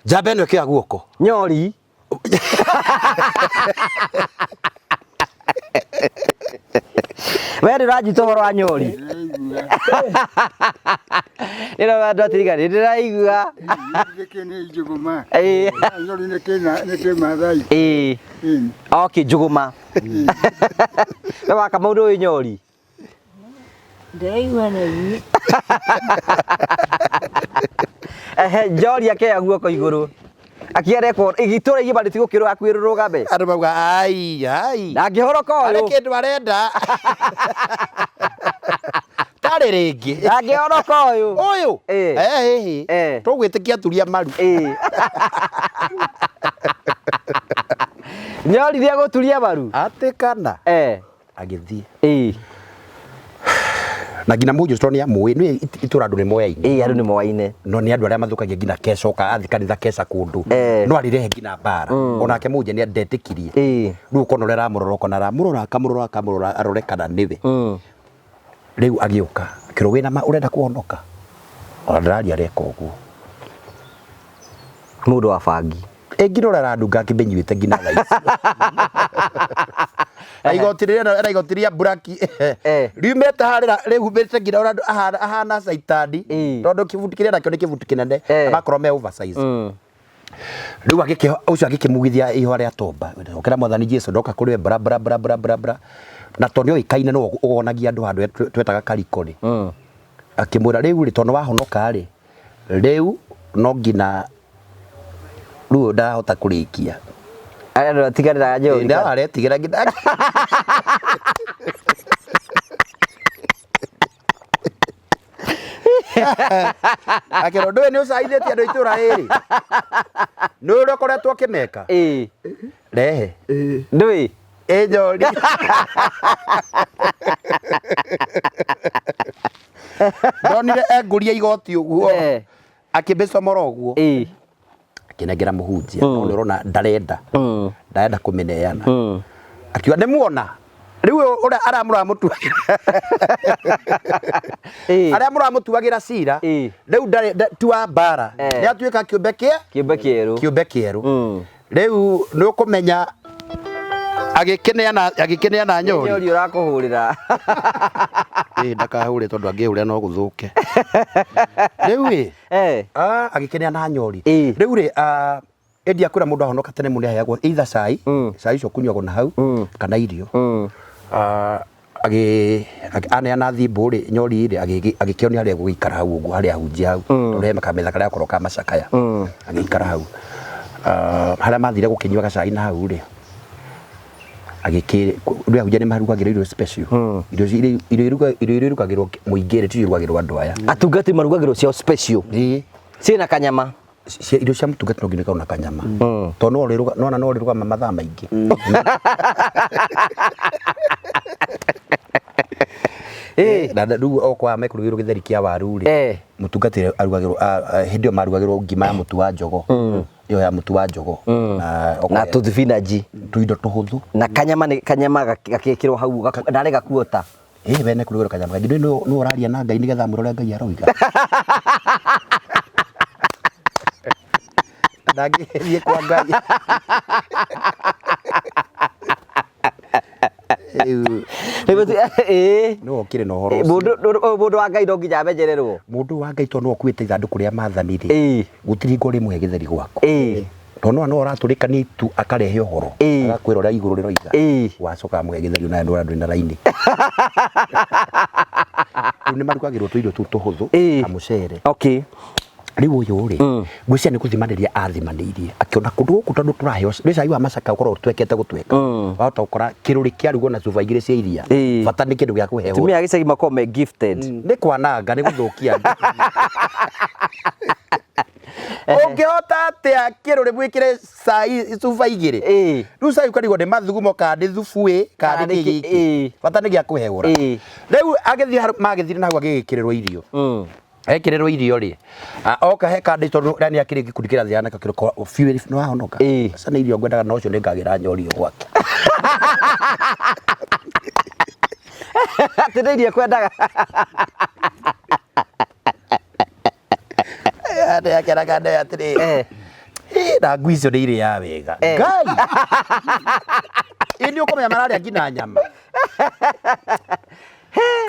njamba ĩno ĩkĩoya guoko. Nyori. We ndũranjita ũhoro wa nyori. Ndĩraigua. Nĩro andũ atiriga nĩndĩraigua. Gĩkĩ nĩ njũgũma. Ĩĩ. Nyori nĩ kĩmathai. Ĩĩ. Ĩni. Okay, njũgũma. We waka mũndũ ũyũ nyori. Ndĩraigua na inyuĩ. Ehe, njori akĩoya guoko igũrũ. Akĩarekwo itũra igima rĩtigũkĩrwo hakuhĩ rũrũgame. Andũ mauga ai ai. Na angĩhoroka Harĩ ũyũ. kĩndũ arenda. Tarĩ rĩngĩ. Na angĩhoroka ũyũ. Ũyũ. Ĩĩ. Eh, Eh. Tũgwĩtĩkia aturia maru. Ĩĩ. Nyori nĩegũturia maru. Atĩ kana. Eh. Agĩthiĩ. Ĩĩ. Na nginya mũnjũ tondũ nĩamũĩ nĩ itũra andũ nĩ moyaine. Ĩĩ andũ nĩ moaine. No nĩ andũ arĩa mathũkagia nginya keca oka athi kanitha keca kũndũ. Eh. No arĩrehe nginya mbara. Onake mũnje nĩ ndetĩkirie. Ĩĩ. Rĩu ũkona ũrĩa aramũrora ũkona aramũrora akamũrora akamũrora arore kana nĩwe. Rĩu agĩũka akĩrwo wĩna ma ũrenda kũhonoka. Ona ndĩraria areka ũguo. Mũndũ wa bangi. Ĩ nginya ũrĩa arandunga akĩmĩnyuĩte nginya thaa ici. Na igoti rĩrĩa na igoti rĩa mburaki Eh. riumĩte harĩa rĩhumbĩte nginya ũrĩa andũ ahana caitani Ĩĩ. tondũ kĩbuti kĩrĩa nakĩo nĩ kĩbuti kĩnene Eh. na makorwo me oversize rĩu agĩkĩ ũcio agĩkĩmugithia ihũa rĩa tomba ũkĩra mwathani Jesu ndoka kũrĩ we bra bra bra bra bra bra na tondũ nĩoĩkaine nĩwe ũgonagia andũ handũ twetaga kariko rĩ akĩmwĩra rĩu rĩ tondũ wahonoka rĩ rĩu no nginya rĩu ndarahota kũrĩkia Arĩa andũ atiganĩraga njori. Nĩ aretigĩra nginya akĩrwo ndũĩ nĩ ũcaithĩtie andũ a itũra rĩrĩ nĩ ũrĩa ũkoretwo ũkĩmeka Ĩĩ. rehe Ndũĩ. ĩ njori ndonire engũria igoti ũguo Eh. akĩmĩcomora ũguo Ĩĩ. akĩnengera mũhunjia no nĩ ũrona ndarenda ndarenda kũmĩneana akiuga nĩ muona rĩu ũyũ ũrĩa arĩa mũramũtuagĩra Ĩĩ. arĩa mũramũtuagĩra cira Ĩĩ. rĩu ndarĩ ti wa mbara Eh. nĩ atuĩka kĩũmbe kĩa Kĩũmbe kĩerũ. kĩũmbe kĩerũ rĩu nĩ ũkũmenya agĩkĩneana agĩkĩneana nyori Nyori ũrakũhũrĩra. ĩ ndakahũre tondũ angĩhũrĩra no gũthũke rĩu ĩ Eh. ah, agĩkĩneana nyori Ĩĩ. rĩu rĩ ah, ĩndi akwĩra mũndũ ahonoka tene mũno aheagwo either cai cai ũcio ũkũnyuagwo na hau kana irio Ah, aneana thimbũ rĩ nyori rĩ agĩkĩonia harĩa egũgĩikara hau ũguo harĩa ahunjia hau tondũ he kametha karĩa gakoragwo ka macakaya agĩikara hau Ah, harĩa mathire gũkĩnyua gacai na hau rĩ Agĩkĩ rĩu ahunjia nĩ marugagĩrwo irio special. Irio irio iria irugagĩrwo mũingĩ rĩ ticio irugagĩrwo andũ aya. Atungati marugagĩrwo ciao special. Ĩĩ. Ciĩna kanyama. Irio cia mũtungati no nginya ikorwo na kanyama. Tondũ no ũrĩruga nona no ũrĩrũgama mathaa maingĩ. Na rĩu okorwo mekũrugĩrwo gĩtheri kĩa waru rĩ, mũtungatĩri arugagĩrwo hĩndĩ ĩyo marugagĩrwo ngima ya mũtu wa jogoo. Ĩyo ya mũtu wa jogoo. Na Na tũthibinanji. Tũindo tũhũthũ. Na kanyama nĩ kanyama gagĩkĩrwo hau narĩ gakuota. Ĩĩ wene kũrugĩrwo kanyama kaingĩ. Nĩ nĩ ũraria na Ngai nĩgetha amwĩre ũrĩa Ngai aroiga. Ndangĩthiĩ kwa Ngai. Rĩu nĩwe ũkĩrĩ na ũhoro ũcio. Mũndũ wa Ngai no nginya amenyererwo. Mũndũ wa Ngai tondũ nĩwe ũkuĩte ithandũkũ rĩa maathani rĩ, gũtirĩ hingo ũrĩmũhe gĩtheri gwaku. Tondũ nĩwe nĩwe ũratũrĩkania itu akarehe ũhoro, agakwĩra ũrĩa igũrũ rĩroiga. Wacoka amũhe gĩtheri nawe ndwara ndũrĩ na raini. Rĩu nĩ marugagĩrwo tũirio tũu tũhũthũ ta mũcere. Rĩu ũyũ rĩ, ngwĩciria nĩ gũthimanĩria athimanĩirie akĩona kũndũ gũkũ tondũ tũraheo nĩ cai wa macaka ũkoragwo ũtwekete gũtweka, wahota gũkora kĩrũrĩ kĩarugwo na cuba igĩrĩ cia iria, bata nĩ kĩndũ gĩa kũhehwo. Atumia a gĩcagi makoragwo me gifted. Nĩ kwananga, nĩ gũthũkia andũ. Ũngĩhota atĩa kĩrũrĩ mwĩkĩre cai cuba igĩrĩ? Rĩu cai ũkarigwo nĩ mathugumo kana nĩ thubu ĩ kana nĩ kĩ gĩkĩ, bata nĩ gĩa kũhehũra. Rĩu agĩthiĩ magĩthiĩ na hau agĩgĩkĩrĩrwo irio. Ekĩrĩrwo irio rĩ, oka he kandĩ tondũ rĩa nĩ akĩrĩ gĩkundi kĩrathiaga nakĩo kĩroko biũ nĩ wahonoka. Aca nĩ irio ngwendaga na ũcio nĩ ngagĩra nyorio gwake. Atĩ nĩ irio kwendaga. Nĩ akĩraga nĩ atĩrĩ. Na ngui icio nĩ irĩaga wega. Ngai! Ĩ nĩ ũkũmenya mararĩa nginya nyama.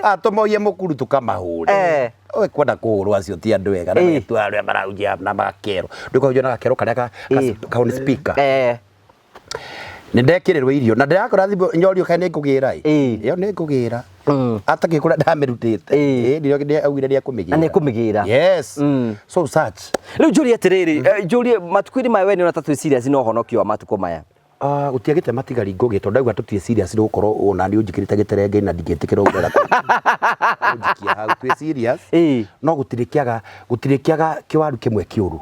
Atũmoie mũkuru tũkamahũre. Oe kwenda kũhũrwo acio ti andũ ega na metua arĩa marahunjia na makerwo. Ndũkahunjia na gakero karĩa ka on speaker. Nĩ ndekĩrĩrwo irio na ndĩrakora thimũ nyorio kaĩ nĩ ngũgĩra ĩ. Ĩyo nĩ ngũgĩra. Atakĩ kũrĩa ndamĩrutĩte. Ĩ augire nĩ ekũmĩgĩra. Na nĩ ekũmĩgĩra. Yes. So such. Rĩu njũrie atĩrĩrĩ, njũrie matukũ-inĩ maya we nĩ ũrona ta twĩ serious na ũhonokio wa matukũ maya? Gũtiagĩte matigari ngũgĩ tondũ ndauga tũtirĩ serious nĩ gũkorwo ona niĩ ũnjĩkĩrĩte gĩterenge na ndingĩtĩkĩra ũguo kũnjikia hau twĩ serious. No gũtirĩ kĩaga gũtirĩ kĩaga kĩwaru kĩmwe kĩũru.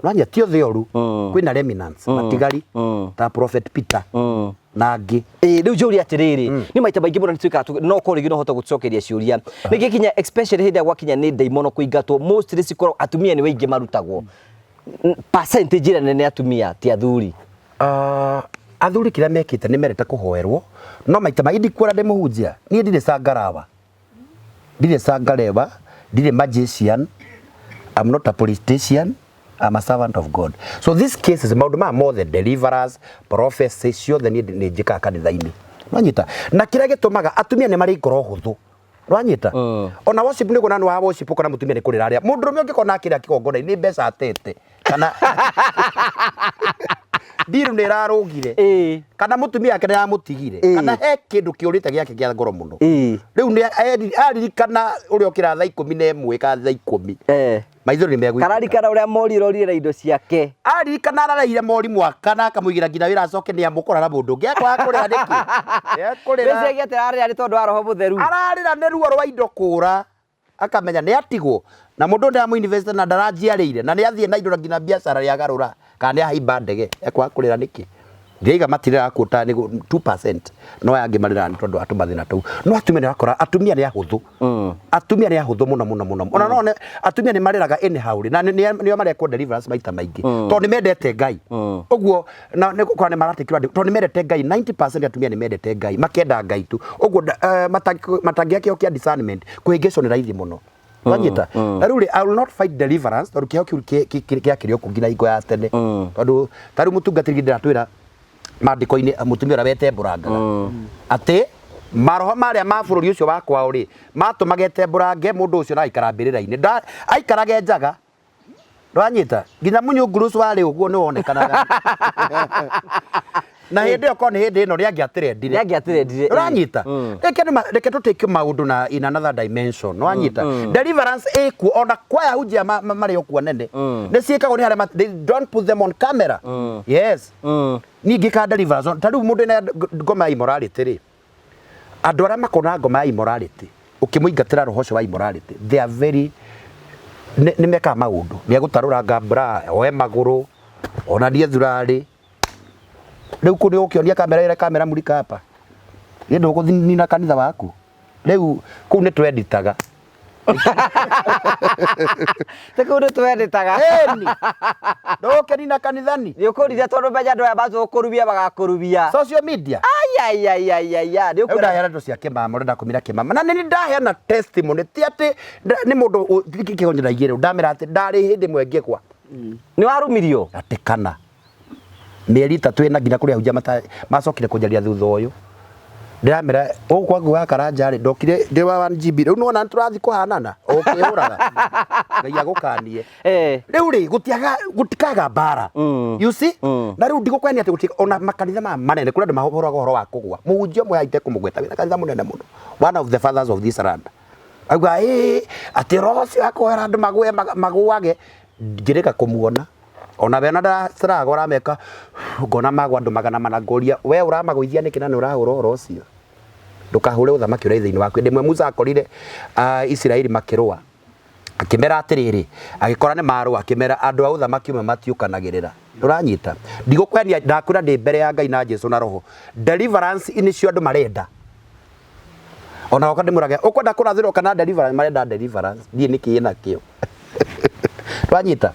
Nĩwanyita ti othe oru, kwĩna remnants matigari ta Prophet Peter na angĩ. Ĩĩ rĩu njũrie atĩrĩrĩ, nĩ maita maingĩ mũno nĩtuĩkaga no ũkorwo rĩngĩ no ũhote gũtũcokeria ciũria. Nĩkĩ kinya especially hĩndĩ ĩrĩa gwakinya nĩ ndaimono kũingatwo mostly cikoragwo atumia nĩo aingĩ marutagwo. Percentage ĩrĩa nene atumia ti athuri. Athuri kĩrĩa mekĩte nĩ merete kũhoerwo no maita maingĩ ndikuona ndĩ mũhunjia niĩ ndirĩ cangarawa ndirĩ cangarewa ndirĩ magician I'm not a politician I'm a servant of God so these cases maũndũ maya mothe deliverance prophecy ciothe niĩ nĩ njĩkaga kanitha-inĩ nwanyita na kĩrĩa gĩtũmaga atumia nĩ marĩ ngoro hũthũ nwanyita ona worship nĩ kuona nĩ wa worship ũkona mũtumia nĩ kũrĩra arĩa mũndũrũme ũngĩkona akĩrĩa kĩgongona-inĩ nĩ mbeca atete kana ndiru nĩ ĩrarũgire kana mũtumia wake nĩ aramũtigire kana he kĩndũ kĩũrĩte gĩake kĩa ngoro mũno rĩu nĩ aririkana ũrĩa ũkĩra thaa 11 kana thaa 10 maithori nĩ megũitĩka. Kararikana ũrĩa mori ĩrorire na indo ciake. Aririkana arareire mori mwaka na akamũigĩra nginya wĩra acoke nĩ amũkora na mũndũ ũngĩ. Ekwaga kũrĩra nĩkĩ? Ekũrĩra. Wĩcirie atĩ ararĩra nĩ tondũ wa roho mũtheru. Ararĩra nĩ ruo rwa indo kũra. Akamenya nĩ atigwo na mũndũ ũyũ ndĩramũ na ndaranjiarĩire na nĩ athiĩ na indo na nginya biacara nĩ agarũra kana nĩ ahaimba ndege. Ekwaga kũrĩra nĩkĩ? Ndĩraiga matirĩraga kuota nĩ 2% no aya angĩ marĩraga nĩ tondũ wa tũmathĩna tũu. No atumia nĩ ũrakora atumia nĩ ahũthũ. Atumia nĩ ahũthũ mũno mũno mũno. Ona no one atumia nĩ marĩraga anyhow rĩ na nĩo marekwo deliverance maita maingĩ tondũ nĩ mendete Ngai. Ũguo na nĩ gũkora nĩ maratikĩrwo andũ tondũ nĩ mendete Ngai 90% atumia nĩ mendete Ngai makenda Ngai tu. Ũguo matangĩgĩa kĩheo kĩa discernment kũhĩngĩcwo nĩ raithi mũno. Wanyita? Na rĩu rĩ, I will not fight deliverance tondũ kĩheo kĩu gĩakĩrĩ o kũu nginya hingo ya tene. Tondũ ta rĩu mũtungatĩri ndĩratwĩra maandĩko-inĩ mũtumia ũrĩa wetembũrangaga atĩ maroho marĩa ma bũrũri ũcio wa kwao rĩ matũmaga etembũrange mũndũ ũcio na aikara mbĩrĩra-inĩ. Aikarage njaga. Ndwanyita? Nginya mũnyungurus warĩ ũguo nĩ wonekanaga. Na hĩndĩ ĩyo korwo nĩ hĩndĩ ĩno nĩangĩatĩrendire. Nĩangĩatĩrendire, Ũranyita? Reke nĩ reke tũtĩke maũndũ na in another dimension. Nĩwanyita? Deliverance ĩkuo ona kwaya hunjia marĩ o kuo nene. Nĩ ciĩkagwo nĩ arĩa they don't put them on camera. Yes. Niĩ ngĩka deliverance ta rĩu mũndũ ena ngoma ya immorality rĩ, andũ arĩa makoragwo na ngoma ya immorality ũkĩmũingatĩra roho ũcio wa immorality they are very nĩ mekaga maũndũ nĩ egũtarũranga bra oe magũrũ onanie thurarĩ rĩu kũ nĩ ũkĩonia kamera ĩrĩa kamera mulika hapa nĩ ndũgũnina kanitha waku rĩu kũu nĩ twenditaga. Ti kũu nĩ twenditaga. Ĩni ndũgũkĩnina kanithani. Nĩ ũkũrire tondũ menya andũ aya matũkũrumia bagakũrumia. Social media. Ayayayayaya nĩ Rĩu ũkuona. ndaheana ndeto cia kĩmama ũrenda kũmira kĩmama na nĩ ndaheana testimony ti atĩ nĩ mũndũ kĩgonyo ndaigĩrĩrwo ndamera atĩ ndarĩ hĩndĩ ĩmwe ngĩgwa. Nĩ warumirio? Atĩ kana. Mĩeri ĩtatũ ĩna nginya kũrĩ ahunjia mata macokire kũnjaria thutha ũyũ. Ndĩramera gũkũ kwa Ngũgĩ wa Karanja rĩ, ndokire ndĩ wa 1 GB rĩu nĩwona nĩtũrathiĩ kũhanana ũkĩhũraga. Ngai agũkanie. Rĩu rĩ gũtiaga gũtikaga mbara. You see? Na rĩu ndigũkwenia atĩ gũti ona makanitha maya manene kũrĩ andũ mahũraga ũhoro wa kũgwa. Mũhunjia ũmwe haha itekũmũgweta wĩna kanitha mũnene mũno. One of the fathers of this land. Auga ĩĩ atĩ roho ũcio wa kũhoera andũ magũe magũage ngĩrĩka kũmuona. Ona we ona ndaceraga ũrameka ngona magwa andũ 400 ngoria we ũramagũithia nĩkĩ na nĩ ũrahũra ũhoro ũcio. Ndũkahũre ũthamaki ũrĩa thĩinĩ waku. Hĩndĩ ĩmwe Musa akorire Isiraeli makĩrũa akĩmera atĩrĩrĩ, agĩkora nĩ marũa akĩmera andũ a ũthamaki ũmwe matiũkanagĩrĩra. Ũranyita? Ndigũkwenia ndakwĩra ndĩ mbere ya Ngai na Jesu na Roho. Deliverance nĩcio andũ marenda. Ona oka ndĩmũrage ũkwenda kũrathĩrwo kana deliverance marenda deliverance ndiĩ nĩkĩ nakĩo. Twanyita?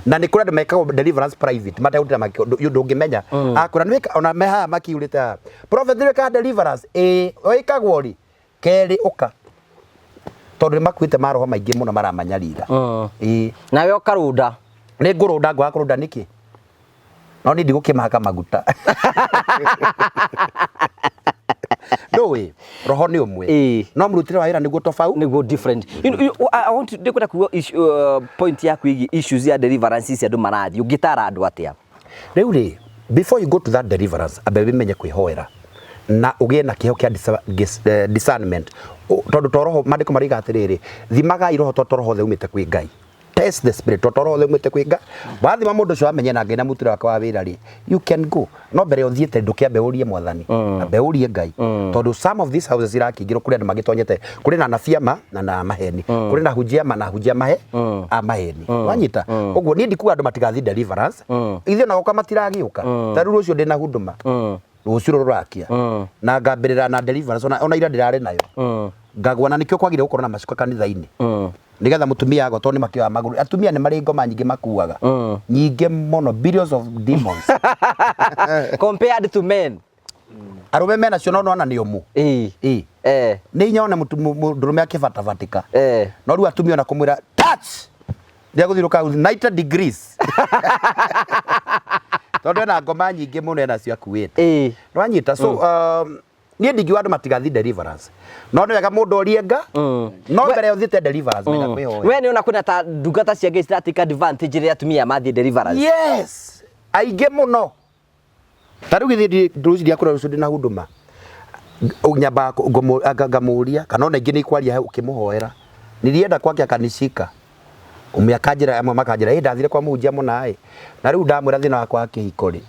Na nĩ kũrĩ andũ mekagwo deliverance private mategũtinda ndũngĩmenya. Akwĩra nĩ wĩka ona me haha makiurĩte haha. Prophet nĩ wĩkaga deliverance? Ĩĩ, wĩkagwo rĩ? Kerĩ ũka. Tondũ nĩ makuĩte maroho maingĩ mũno maramanyarira. Ĩĩ. Nawe ũkarũnda. Nĩ ngũrũnda ngwaga kũrũnda nĩkĩ? No niĩ ndigũkĩmahaka maguta. Ndũĩ, roho nĩ ũmwe. Ĩĩ. No mũrutĩre wa wĩra nĩguo tofauti. Nĩguo different. You know, I want to ndĩkwenda kuga point yaku ĩgiĩ issues ya deliverance ici andũ marathiĩ ũngĩtara andũ atĩa? Rĩu rĩ, before you go to that deliverance, ambe wĩmenye kwĩhoera na ũgĩe na kĩheo kĩa discernment. Tondũ to roho, maandĩko maroiga atĩrĩrĩ, thimagai roho tondũ to roho wothe umĩte kwĩ Ngai. Test the spirit tondũ to roho wothe umĩte kwĩ Ngai. Wathima mũndũ ũcio wamenye na Ngai na mũtũrĩre wake wa wĩra rĩ, you can go. No mbere ũthiĩte ndũkĩambe ũrie mwathani, ambe ũrie Ngai. Tondũ some of these houses irakĩingĩrwo kũrĩ andũ magĩtonyete, kũrĩ na anabii a ma na a maheni, kũrĩ na ahunjia a ma na ahunjia a maheni. Wanyita? Ũguo niĩ ndikuga andũ matigathiĩ deliverance, ithuĩ ona gwakwa matiragĩũka. Ta rĩu rũciũ ndĩna huduma, rũciũ rũrakia. Na ngambĩrĩra na deliverance ona ira ndĩrarĩ nayo. Ngagwa na nĩkĩo kwagĩrĩire gũkorwo na macuka kanitha-inĩ. Nĩgetha mũtumia agwa tondũ nĩ makĩoya magũrũ. Atumia nĩ marĩ ngoma nyingĩ makuaga. Nyingĩ mũno, billions of demons. Compared to men. Arũme menacio no nĩwona nĩ ũmũ. Ĩĩ. Ĩĩ. Nĩ hinya wone mũndũrũme akĩbatabatĩka. No rĩu atumia ona kũmwĩra touch nĩegũthiũrũka 90 degrees. Tondũ ena ngoma nyingĩ mũno enacio akuĩte. Nĩwanyita? So, niĩ ndingiuga andũ matigathiĩ deliverance. No nĩ wega mũndũ orie nga, no mbere ũthiĩte deliverance menya kwĩhoya. We nĩũrona kwĩna ta ndungata cia Ngai cira take advantage rĩrĩa atumia mathiĩ deliverance? Yes, aingĩ mũno. Ta rĩu githĩ rũciũ ndiakũra rũciũ ndĩna huduma. Nyambaga ngamũria kana ona ingĩ nĩ ikwaria hau ũkĩmũhoera. Nilienda kwake akanishika. Ũmwe akanjĩra amwe makanjĩra ĩ ndathire kwa mũhunjia mũna ĩ. Na rĩu ndamwĩra thĩna wakwa wa kĩhiko rĩ.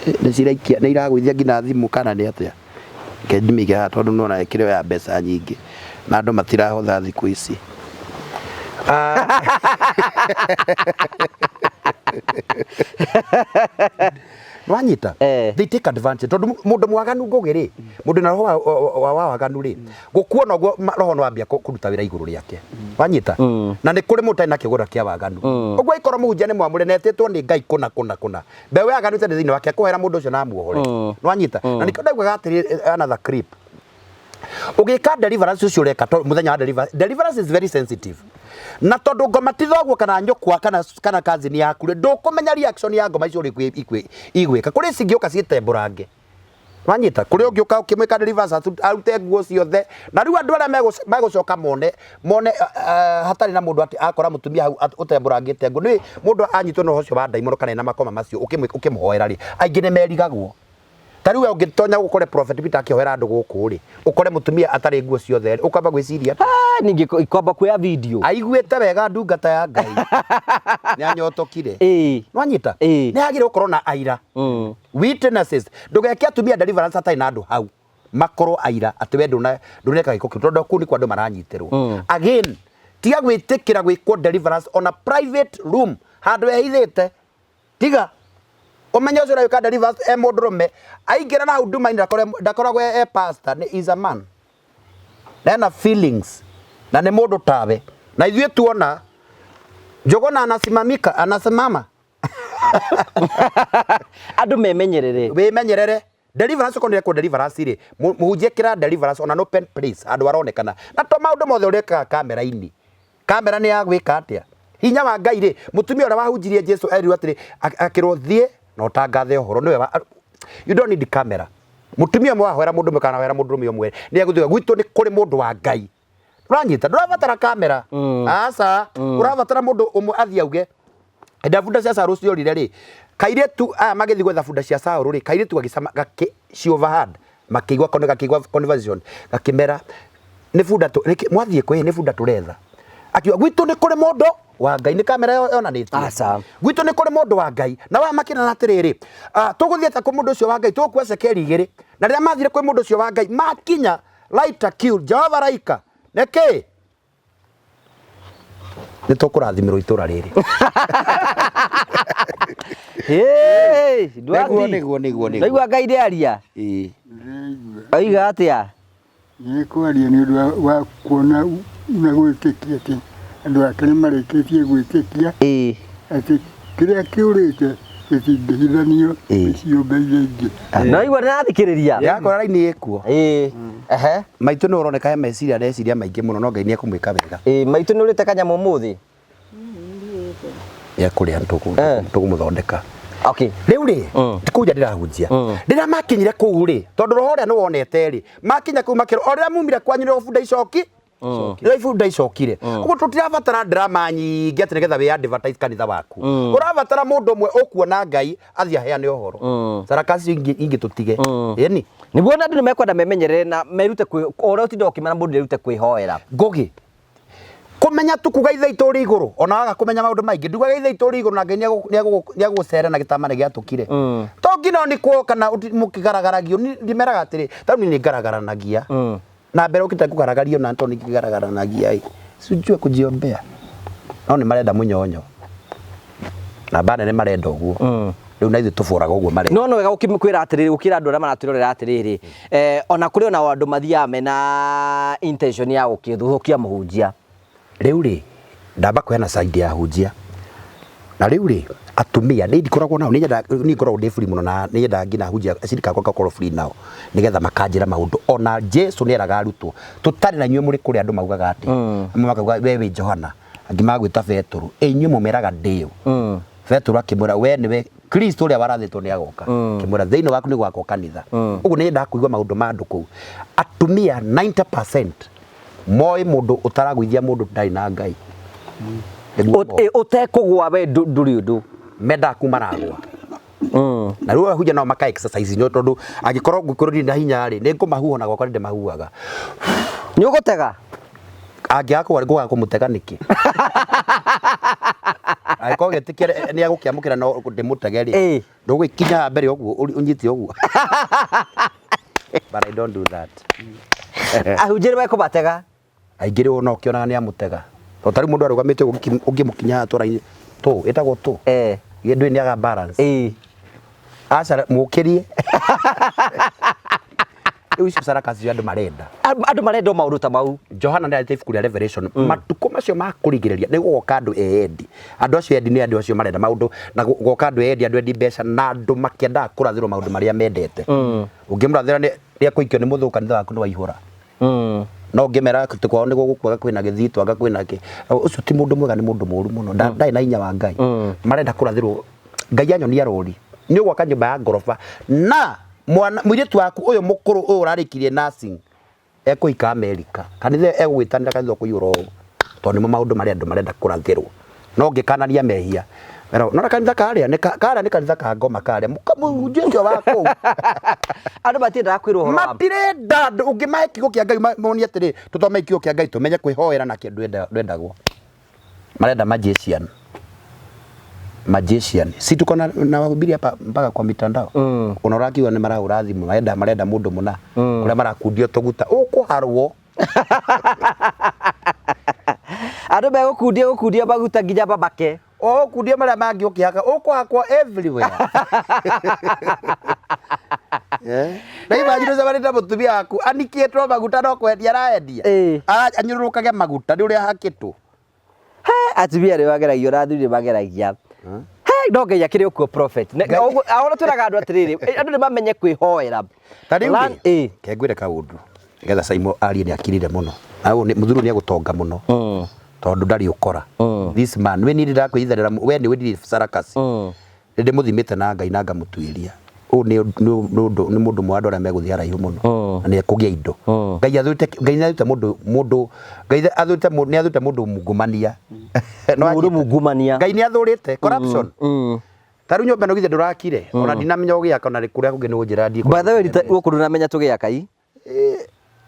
Nĩ ciraikia nĩ iragũithia nginya thimũ kana nĩ atĩa. Reke ndĩmĩige haha tondũ nĩ wona ĩkĩrĩ ya mbeca nyingĩ na andũ matirahotha thikũ ici. Nĩwanyita? They take advantage tondũ mũndũ mwaganu Ngũgĩ rĩ, mũndũ na roho wa waganu rĩ, gũkuona ũguo roho nĩwambia kũruta wĩra igũrũ rĩake. Wanyita? Na nĩ kũrĩ mũndũ ũtarĩ na kĩgũra kĩa waganu. Ũguo angĩkorwo mũhunjia nĩ mwamũre na etĩtwo nĩ Ngai kũna kũna kũna, mbeũ ya waganu ĩtarĩ thĩinĩ wake akũhera mũndũ ũcio na amuohore. Nĩwanyita? Na nĩkĩo ndaugaga atĩrĩ another clip. Ũgĩka deliverance ũcio ũreka to mũthenya wa deliverance, deliverance is very sensitive. Na tondũ ngoma ti thoguo kana nyũkwa kana cousin yaku rĩ, ndũkũmenya reaction ya ngoma icio ũrĩa igwĩka. Kũrĩ cingĩũka ciĩtembũrange. Wanyita kũrĩa ũngĩ ũka ũkĩmwĩka deliverance arute nguo ciothe na rĩu andũ arĩa megũcoka mone mone hatarĩ na mũndũ atĩ akora mũtumia hau ũtembũrangĩte nguo. Nĩ mũndũ anyitwo nĩ ũhoro ũcio wa ndaimono kana ena makoma macio ũkĩmũhoera rĩ, aingĩ nĩ merigagwo. Ta rĩu we ũngĩtonya ũkore Prophet Peter akĩhoera andũ gũkũ rĩ, ũkore mũtumia atarĩ nguo ciothe rĩ, ũkwamba gwĩciria atĩa? Ah, ningĩ kwamba kuoya video. Aiguĩte wega ndungata ya Ngai nĩ anyotokire. Nĩwanyita? Nĩ hagĩrĩire gũkorwo na aira. Witnesses. Ndũgeke atumia deliverance hatarĩ na andũ hau makorwo aira atĩ we ndũneka gĩko kĩu, tondũ kũu nĩkuo andũ maranyitĩrwo. Again, tiga gwĩtĩkĩra gwĩkwo deliverance on a private room handũ wehithĩte. Tiga ũmenye ũcio ũragĩka deliverance e mũndũrũme aingĩra na hau nduma-inĩ ndakoragwo e pastor, nĩ is a man na ena feelings na nĩ mũndũ tawe, na ithuĩ tuona Njũgũna anasimamika anasimama. Andũ memenyerere. Wĩmenyerere. Deliverance okorwo nĩrekwo deliverance rĩ, mũhunjia ĩkĩra deliverance on an open place handũ haronekana. Na to maũndũ mothe ũrekaga kamera-inĩ. Kamera nĩ ya gwĩka atĩa? Hinya wa Ngai rĩ, mũtumia ũrĩa wahunjirie Jesu erirwo atĩrĩ, akĩrwo thiĩ na ũtangathe ũhoro. Nĩwe wa, you don't need camera. Mũtumia ũmwe wahoera mũndũ ũmwe kana wahoera mũndũrũme ũmwe nĩ egũthiĩ gwitũ nĩ kũrĩ mũndũ wa Ngai. Ũranyita? Ndũrabatara kamera. Aca. Ũrabatara mũndũ ũmwe athiĩ auge. Hĩndĩ ĩrĩa bunda cia Saũlũ ciorire rĩ, kairĩtu aya magĩthiĩ gwetha bunda cia Saũlũ rĩ, kairĩtu gagĩcama gakĩ she overheard makĩigua gakĩigua conversation gakĩmera nĩ bunda tũ nĩkĩ mwathiĩ kwĩ nĩ bunda tũretha. Akiuga gwitũ nĩ kũrĩ mũndũ wa Ngai, nĩ kamera yonanĩtie. Aca. Gwitũ nĩ kũrĩ mũndũ wa Ngai. Na aya makĩrana atĩrĩrĩ, tũgũthiĩ atĩa kwĩ mũndũ ũcio wa Ngai, tũgũkua cekeri igĩrĩ. Na rĩrĩa mathire kwĩ mũndũ ũcio wa Ngai, makinya lighter kill, Jehova raika, nĩkĩ? Nĩ tũkũrathimirwo itũra rĩrĩ. Hey, ndwathi. Nĩguo, nĩguo, nĩguo, nĩguo. Ndaigua Ngai ndĩaria. Ĩĩ. Ndĩraigua. Oiga atĩa? Nĩ kwaria nĩ ũndũ wa kuona na gwĩtĩkia atĩ andũ ake nĩ marĩkĩtie gwĩtĩkia atĩ kĩrĩa kĩũrĩte gĩtingĩhithanio nĩ ciũmbe iria ingĩ. No igua ndĩrathikĩrĩria. Yakora raini ĩkuo. Ehe. Maitũ nĩ ũroneka he meciria areciria maingĩ mũno no Ngai nĩ ekũmwĩka wega. Maitũ nĩ ũrĩte kanyamũ ũmũthĩ? Nĩ ekũrĩa tũkũmũthondeka. Okay. Rĩu rĩ, ti kũu nja ndĩrahunjia. Rĩrĩa makinyire kũu rĩ, tondũ roho ũrĩa nĩ wonete rĩ, makinya kũu makĩrwo, o rĩrĩa mumire kwanyu nĩrĩo bunda icoki, nĩrĩo ibunda icokire. Ũguo tũtirabatara drama nyingĩ atĩ nĩgetha wĩ advertise kanitha waku. Ũrabatara mũndũ ũmwe ũkuona Ngai athiĩ aheane ũhoro. Sarakasi icio ingĩ tũtige. Ĩni. Nĩguo na andũ nĩ mekwenda memenyerere na merute kwĩ, o ũrĩa ũtindaga ũkĩmera mũndũ nĩerute kwĩhoera. Ngũgĩ. Kũmenya tu kuga Ithe witũ ũrĩ igũrũ, ona waga kũmenya maũndũ maingĩ, ndugaga Ithe witũ ũrĩ igũrũ na Ngai nĩegũgũcera na gĩtama nĩgĩatũkire. To nginya ũnikwo kana mũkĩgaragaragio, niĩ ndĩmeraga atĩrĩ, ta rĩu niĩ nĩngaragaranagia. Na mbere ũkĩte kũgaragario na tondũ nĩngĩgaragaranagia ĩ, sijue kujiombea. No nĩ marenda mũnyonyo. Namba nene marenda ũguo. Rĩu na ithuĩ tũboraga ũguo marenda. No no wega gũkĩmwĩra atĩrĩrĩ, gũkĩra andũ arĩa maratwĩrorera atĩrĩrĩ, ona kũrĩ ona andũ mathiaga mena intention ya gũkĩthũkia mũhunjia. Rĩu rĩ, ndamba kũheana side ya ahunjia. Na rĩu rĩ, atumia, niĩ ndikoragwo nao, niĩ nyendaga, niĩ ngoragwo ndĩ free mũno na nĩ nyendaga nginya ahunjia acirika akwa ngakorwo free nao nĩgetha makanjĩra maũndũ. Ona Jesu nĩ eraga arutwo, tũtarĩ na inyuĩ mũrĩ kũrĩa andũ maugaga atĩa? Amwe makauga we wĩ Johana, angĩ magagwĩta Betũrũ. Ĩ inyuĩ mũmeraga ndĩ ũ? Petero akĩmwĩra, we nĩwe Kristo ũrĩa warathĩtwo nĩ agoka. Akĩmwĩra, thĩinĩ waku nĩ gwakwo kanitha. Ũguo nĩ nyendaga kũigua maũndũ ma andũ kũu. Atumia 90% moĩ mũndũ ũtaragũithia mũndũ ndarĩ na Ngai. Nĩguo moĩ. Ũtekũgũa we ndũrĩ ũndũ. Mendaga kuma maragũa. Na rĩu ahunjia nao maka exercise nyo tondũ angĩkorwo ngũkorwo ndirĩ na hinya rĩ, nĩ ngũmahuha na gwakwa nĩ ndĩmahuhaga. Nĩ ũgũtega? Angĩaga kũgwa ngũaga kũmũtega nĩkĩ? Angĩkorwo gĩtĩkia nĩ egũkĩamũkĩra no ndĩmũtege rĩ, ndũgũgĩkinya haha mbere ũguo ũnyite ũguo. But I don't do that. Ahunjia nĩ mekũmatega? Aingĩ rĩu ona ũkĩonaga nĩ amũtega. To ta rĩu mũndũ arũgamĩte ũguo ũngĩmũkinya haha twara-inĩ, tũ, ĩtagwo tũ. Ndũĩ nĩ aga balance. Aca mũkĩrie. Rĩu icio sarakasi icio andũ marenda. Andũ marenda o maũndũ ta mau. Johana nĩ arĩte ibuku rĩa Revelation. Matukũ macio ma kũrigĩrĩria nĩ gũgoka andũ endi. Andũ acio endi nĩ andũ acio marenda maũndũ na gũgoka andũ endi, andũ endi mbeca na andũ makĩendaga kũrathĩrwo maũndũ marĩa mendete. Ũngĩmũrathĩra nĩ ekũikio nĩ mũthũngũ kanitha waku nĩ waihũra. No ũngĩmera atĩ kwao nĩ gũgũkua kwĩna gĩthitũ anga kwĩna kĩ. Ũcio ti mũndũ mwega nĩ mũndũ mũru mũno. Ndarĩ na hinya wa Ngai. Marenda kũrathĩrwo. Ngai anyonia rũri. Nĩ ũgwaka nyũmba ya ngoroba na Mwana mũirĩtu waku ũyũ mũkũrũ ũyũ ũrarĩkirie nursing ekũhika Amerika. Kanitha egũgwĩtanĩra kanitha ũkũiyũra ũũ. Tondũ nĩmo maũndũ marĩa andũ marenda kũrathĩrwo. No ngĩkanania mehia. Nona kanitha karĩa nĩ karĩa nĩ kanitha ka ngoma karĩa. Mũhunjia ũcio wa kũu. Andũ matiendaga kwĩrwo ũhoro wa Matirenda andũ ũngĩmahe kiugo kĩa Ngai monie atĩrĩ tũthome kiugo kĩa Ngai tũmenye kwĩhoera nakĩo ndwendagwo. Marenda magician. Magician. Si tuko na, na wahubiri hapa mpaka kwa mitandao. Ona ũrakiuga nĩ marahũra thimũ marenda marenda mũndũ mũna. Ũrĩa marakundio tũguta. Ũkũharwo. Andũ megũkundia gũkundia maguta nginya mamake. Ũgũkundio marĩa mangĩ ũkĩhaka ũkũhakwo everywhere. Eh? Na imagine ũcemanĩtie na mũtumia waku anikĩtwo maguta no kwendia araendia. Anyũrũrũkage maguta nĩ ũrĩa ahakĩtwo. He atumia nĩ mageragia ona athuri nĩ mageragia. He no Ngai akĩrĩ okuo prophet. Ahoro twĩraga andũ atĩrĩrĩ, andũ nĩ mamenye kwĩhoera. Ta rĩu rĩ, ke ngwĩre kaũndũ nĩgetha Simon arie nĩ akirire mũno. Na ũyũ mũthuri nĩ egũtonga mũno. Tondũ ndarĩ ũkora. This man, we niĩ ndĩrakwĩithanĩra, we nĩ wĩ sarakasi. Nĩ ndĩmũthimĩte na Ngai na ngamũtuĩria. Ũyũ nĩ ũndũ nĩ mũndũ ũmwe wa andũ arĩa megũthiĩ haraihu mũno na nĩ ekũgĩa indo. Ngai athũrĩte Ngai nĩ athũrĩte mũndũ mũndũ Ngai athũrĩte nĩ athũrĩte mũndũ mungumania. Mũndũ mungumania. Ngai nĩ athũrĩte corruption. Ta rĩu nyũmba ĩno githĩ ndũrakire ona ndinamenya ũgĩaka ona kũrĩa kũngĩ nĩ ũnjĩra ndiĩ. By the way gũkũ ndũnamenya tũgĩaka i.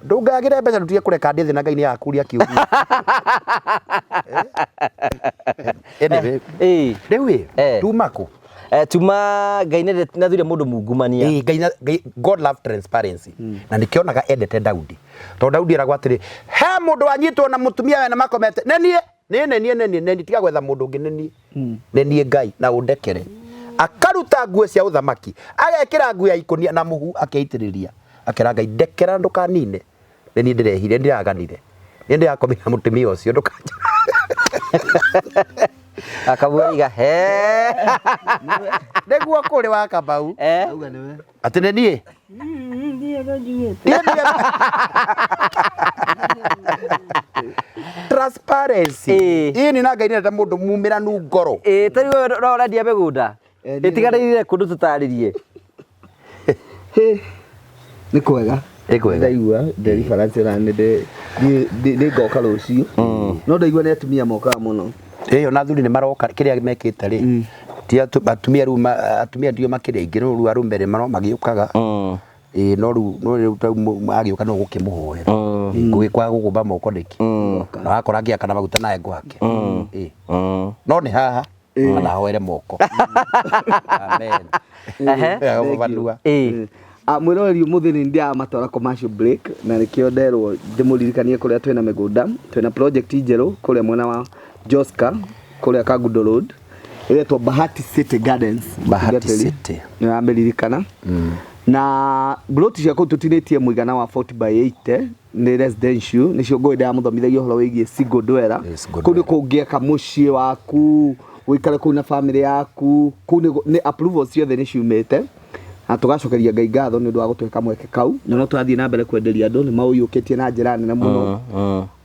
Ndũngagĩre mbeca ndũtige kũreka ndĩ thĩ na Ngai nĩ agakũria kĩũria. Anyway, rĩu ĩ tuma kũ? Tuma Ngai nĩ athũire mũndũ mungumania. Ngai, Ngai, God love transparency. Na nĩkĩonaga endete Daudi. Tondũ Daudi eragwo atĩrĩ, he mũndũ wanyitwo na mũtumia wena makomete, nĩ niĩ, nĩ nĩ niĩ, nĩ niĩ, nĩ niĩ, tiga gwetha mũndũ ũngĩ, nĩ niĩ. Nĩ niĩ Ngai, na ũndekere. Akaruta nguo cia ũthamaki, agekĩra nguo ya ikũnia na mũhu akeitĩrĩria. Akera Ngai, ndekera ndũkanine. Nĩ niĩ ndĩrehire, ndĩraganire. Nĩ ndĩrakomire na mũtumia ũcio ndũkanjũrage. Akamwĩra he. Nĩguo kũrĩ wa Kamau. Auga nĩwe. Atĩ nĩ niĩ? Ndiĩ njugĩte. Transparency. Ĩĩ nĩ na Ngai nĩendete mũndũ mumĩranu ngoro. Ĩĩ ta rĩu we no ũrendia mĩgũnda. Ĩtiganĩire kũndũ tũtarĩrie. Nĩ kwega. Nĩ kwega. Ndaigua deliverance ona nĩ nĩ ngoka rũciũ. No ndaigua nĩ atumia mokaga mũno. Ĩyo na athuri nĩ maroka kĩrĩa mekĩte rĩ. Ti atumia rĩu atumia ndio makĩrĩ aingĩ no rĩu arũme rĩ maro magĩũkaga. Ĩĩ no rĩu no rĩu ta agĩũka no gũkĩmũhoera. Ngũgĩkwaga gũgũmba moko nĩkĩ? Na wakora ngĩakana maguta nawe ngwake. Ĩĩ. No nĩ haha. Kana ahoere moko. Amen. Ehe. Vanua. Ĩĩ. Mwĩroreri ũmũthĩ nĩ ndĩramatwara commercial break na nĩkĩo nderwo ndĩmũririkanie kũrĩa twĩna mĩgũnda twĩna project njerũ kũrĩa mwena wa Joska kũrĩa Kangundo Road ĩretwo Bahati City Gardens. Bahati City. Nĩ ũramĩririkana. Na plot cia kũu tũtinĩtie mũigana wa 40 by 80 nĩ residential nĩcio ngũĩ ndĩramũthomithagia ũhoro wĩgiĩ single dweller. Single Kũu nĩ kũngĩaka mũciĩ waku ũikare kũu na famĩlĩ yaku kũu nĩ approvals ciothe nĩ ciumĩte na tũgacokeria Ngai ngatho nĩ ũndũ wa gũtũhe kamweke kau na no tũrathiĩ na mbere kwenderia andũ nĩ maũiyũkĩtie na njĩra nene mũno.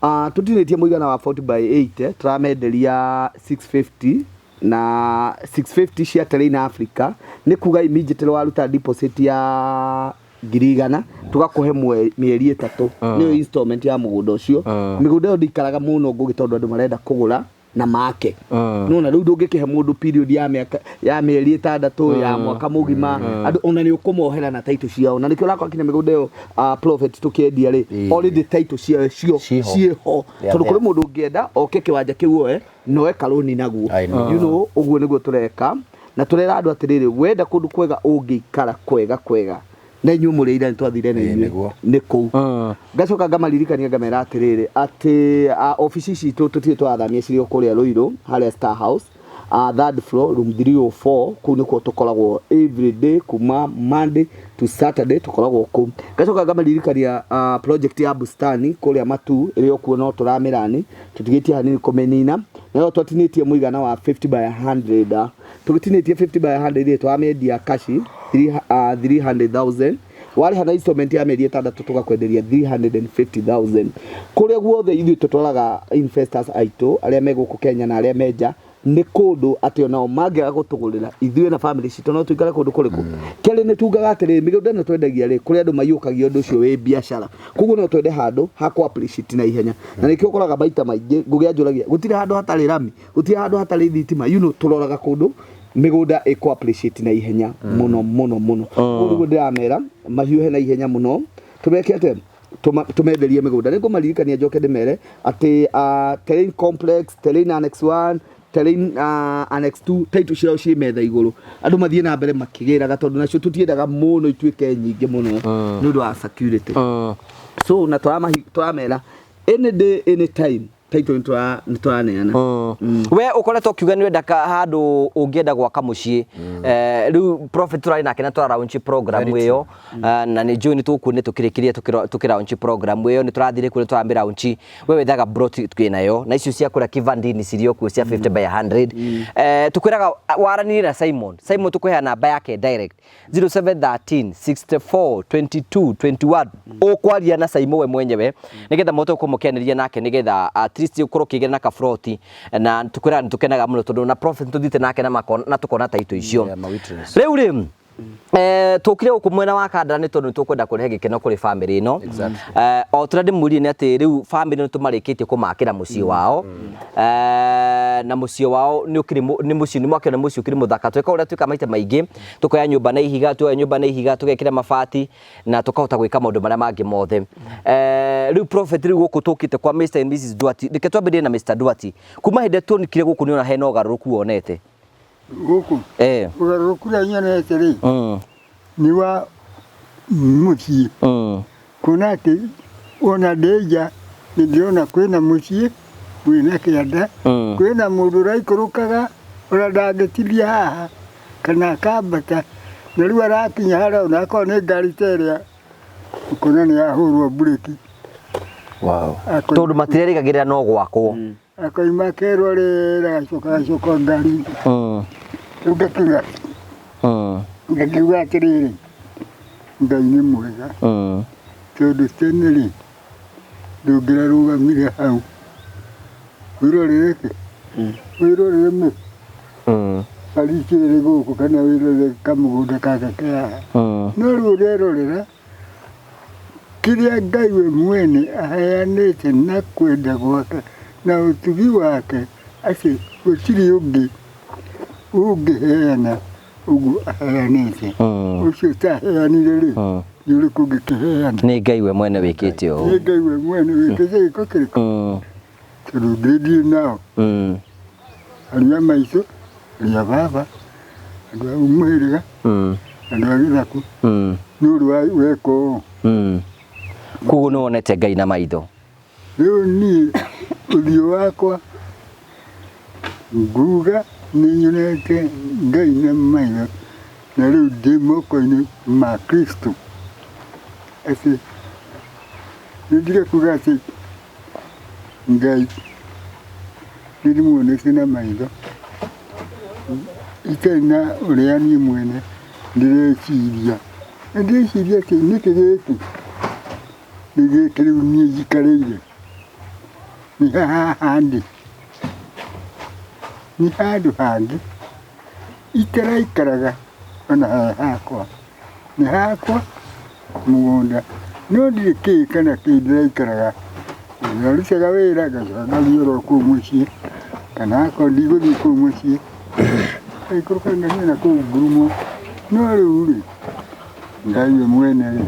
Tũtinĩtie mũigana wa 40 by 80 tũramenderia 650 na 650 cia Terrain Africa nĩ kuga immediately waruta deposit ya 100,000 tũgakũhe mĩeri 3 nĩyo installment ya mũgũnda ũcio. Mĩgũnda ĩyo ndĩikaraga mũno ngũgĩ tondũ andũ marenda kũgũra na make. Nona rĩu ndũngĩkĩhe mũndũ period ya mĩaka ya mĩeri 6 ya mwaka mũgima andũ ona nĩ ũkũmohera na title ciao na nĩkĩo ũrakora kinya mĩgũnda ĩyo Prophet tũkĩendia rĩ already title ciao cio ciĩho tondũ kũrĩ mũndũ ũngĩenda oke kĩwanja kĩu oe noe karũni naguo. You know ũguo nĩguo tũreka na tũrera andũ atĩrĩrĩ wenda kũndũ kwega ũngĩikara kwega kwega na inyuĩ mũrĩ ira nĩtwathire na inyuĩ nĩ kũu. Ngacoka ngamaririkania ngamera atĩrĩrĩ atĩ obici citũ tũtirĩ tũrathamia cirĩ o kũrĩa Ruiru harĩa Star House third floor room 304 kũu nĩkuo tũkoragwo every day kuma Monday to Saturday tũkoragwo kũu. Ngacoka ngamaririkania project ya Bustani kũrĩa Matu ĩrĩ o kuo no tũramĩrani tũtigĩtie hanini kũmĩnina nayo twatinĩtie mũigana wa 50 by 100 tũgĩtinĩtie 50 by 100 rĩ tũramĩendia kashi 300,000 warĩha na installment ya mĩeri 6 tũgakwenderia 350,000 kũrĩa guothe ithuĩ tũtwaraga investors aitũ arĩa me gũkũ Kenya na arĩa me nja Nĩ kũndũ atĩ onao mangĩaga gũtũgũrĩra, ithuĩ na family citũ no tũikare kũndũ kũrĩkũ. Kerĩ, nĩ tugaga atĩrĩrĩ, mĩgũnda ĩno twendagia rĩ, kũrĩ andũ maiyũkagia ũndũ ũcio wĩ biacara, koguo no twende handũ ha kũ appreciate na ihenya. Na nĩkĩo ũkoraga maita maingĩ Ngũgĩ anjũragia, gũtirĩ handũ hatarĩ rami, gũtirĩ handũ hatarĩ thitima, tũroraga kũndũ mĩgũnda ĩkũ appreciate na ihenya mũno mũno mũno. Koguo nĩguo ndĩramera mahiũhe na ihenya mũno, tũmeke atĩa, tũmenderie mĩgũnda. Nĩ ngũmaririkania njoke ndĩmere atĩ Terrain Complex, Terrain Annex 1, Terrain Annex 2, title ciao ciĩ metha igũrũ, andũ mathiĩ na mbere makĩgĩraga, tondũ nacio tũtiendaga mũno ituĩke nyingĩ mũno nĩ ũndũ wa security. So na tũramera any day, any time, title nĩ tũraneana. We ũkoretwo ũkiuga nĩ wenda handũ ũngĩenda gwaka mũciĩ. Rĩu Prophet tũrarĩ nake na tũra launch program ĩyo. Na nĩ njũĩ nĩ tũkuonire tũkĩrĩkĩria tũkĩ launch program ĩyo, nĩ tũrathire kũrĩa tũramĩ launch. We wethaga plot twĩ nayo na icio cia kũrĩa Kivandini cirĩ o kuo cia 50 by 100. Tũkwĩraga waranĩrie na Simon. Simon tũkũheana namba yake direct, 0713 64 22 21. Ũkwaria na Simon we mwenyewe nigetha mũhote gũkorwo mũkĩanĩria nake, nigetha at least ũkorwo ũkĩgĩa na kabroti. Na tũkwĩraga nĩ tũkenaga mũno tondũ na Prophet tũthiĩte nake na makona na tũkona taito icio. Yeah, ma witness. Rĩu rĩ, tũkire gũkũ mwena wa Kandara nĩ tondũ nĩ tũkwenda kũrehe gĩkeno kũrĩ family ĩno. O tũrĩa ndĩmwĩrire nĩ atĩ rĩu family ĩno tũmarĩkĩtie kũmakĩra mũciĩ wao. Na mũciĩ wao nĩ ũkĩrĩ nĩ mũciĩ nĩ mwakĩona mũciĩ ũkĩrĩ mũthaka. Tweka ũrĩa twĩka maita maingĩ, tũkoya nyũmba na ihiga, tuoya nyũmba na ihiga, tũgekĩra mabati na tũkahota gwĩka maũndũ marĩa mangĩ mothe. Rĩu Prophet, rĩu gũkũ tũkĩte kwa Mr and Mrs Duarte, reke twambĩrĩrie na Mr Duarte. Kuma hĩndĩ ĩrĩa tuonekire gũkũ, nĩ ona hena ũgarũrũku wonete? Gũkũ ũgarũrũku ũrĩa nyonete rĩ, nĩ wa mũciĩ, kuona atĩ ona ndĩ nja nĩ ndĩrona kwĩna mũciĩ wĩna kĩanda, kwĩna mũndũ ũraikũrũkaga ona ndangĩtinia haha kana akambata, na rĩu arakinya harĩa ona akorwo nĩ ngari ta ĩrĩa ũkona nĩ yahũrwo mburĩki. Tondũ matirerĩgagĩrĩra no gwakwo. Akoima akerorera, agacoka agacoka ngari. Rĩu ngakiuga atĩrĩrĩ, Ngai nĩ mwega, tondũ tene rĩ, ndũngĩrarũgamire hau wĩrorere kĩ, wĩrorere mĩ bariki ĩrĩ gũkũ kana wĩrorere kamũgũnda gaka ke haha. No rĩu ũrerorera kĩrĩa Ngai we mwene aheanĩte na kwenda gwake na ũtugi wake, atĩ gũtirĩ ũngĩ ũngĩheana ũguo aheanĩte. Ũcio ũtaheanire rĩ, nĩ ũrĩkũ ũngĩkĩheana? Nĩ Ngai we mwene wĩkĩte ũũ. Nĩ Ngai we mwene wĩkĩte gĩko kĩrĩkũ? Tondũ ngĩndirĩ nao, ariũ a maitũ, ariũ a baba, andũ a mũhĩrĩga, andũ a gĩthaku, nĩ ũndũ wa weka ũũ. Koguo nĩ wonete Ngai na maitho. Rĩu niĩ ũthiũ wakwa nguga nĩ nyonete Ngai na maitho, na rĩu ndĩ moko-inĩ ma Kristo, atĩ nĩ ndige kuga atĩ Ngai nĩ ndĩmuonete na maitho itarĩ na ũrĩa niĩ mwene ndĩreciria. Na ndĩreciria atĩ nĩkĩ gĩkĩ nĩ gĩkĩ rĩu niĩ njikarĩire, nĩ haha ndĩ, nĩ handũ hangĩ itaraikaraga ona he hakwa. Nĩ hakwa mũgũnda, no ndirĩ kĩ kana kĩ ndĩraikaraga. Ndarutaga wĩra ngacoka ngathiĩ oro kũu mũciĩ, kana akorwo ndigũthiĩ kũu mũciĩ, ngaikũrũka ngathiĩ na kũu ngurumo. No rĩu rĩ, Ngai we mwene rĩ,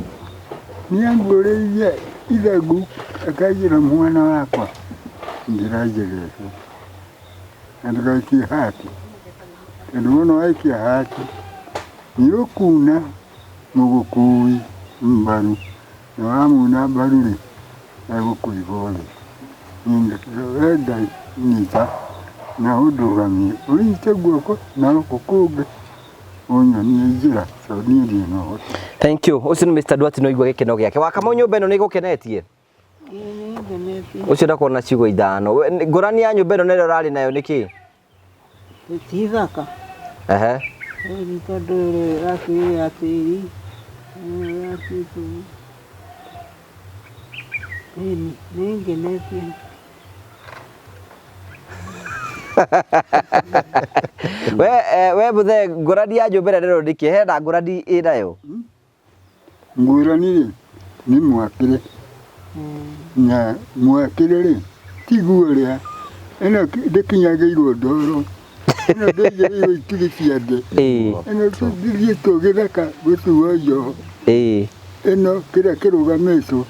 nĩ anguũrĩirie ithagu akanjĩra, mwana wakwa, njĩra njegete na ndũgaikie hati, tondũ wona waikia hati nĩ ũkuna mũgũkui mbaru, na wamuna mbaru rĩ, egũkũiga thĩ. Niĩ ngakiuga, we Ngai nyita na ũndũgamie, ũnyite guoko na gũkũ kũngĩ ũnyonie njĩra, tondũ niĩ ndirĩ na ũhoti. Thank you. Ũcio nĩ Mr. Duarte, no igua gĩkeno gĩake. Wakamau, nyũmba ĩno nĩ ĩgũkenetie? Ĩĩ, nĩ ngenetie. Ũcio ndakorwo na ciugo ithano. Ngũrani ya nyũmba ĩno na ĩrĩa ũrarĩ nayo nĩ kĩ? Ti thaka. Ĩĩ, nĩ tondũ ĩrĩa yakĩrĩ ya tĩri, ĩno yakĩtwo. Ĩni, nĩ ngenetie. We we mũthee, ngũrani ya nyũmba ĩrĩa ndĩrona nĩkĩ hena ngũrani ĩnayo? Ngũrani rĩ, nĩ mwakĩre na mwakĩre rĩ, tiguo ũrĩa ĩno ndĩkinyagĩirwo ndoro, ĩno ndĩigĩrĩirwo itugĩ cia thĩ, ĩno ndĩthiĩtwo gĩthaka gũtuo njoho, ĩno kĩrĩa kĩrũgamĩtwo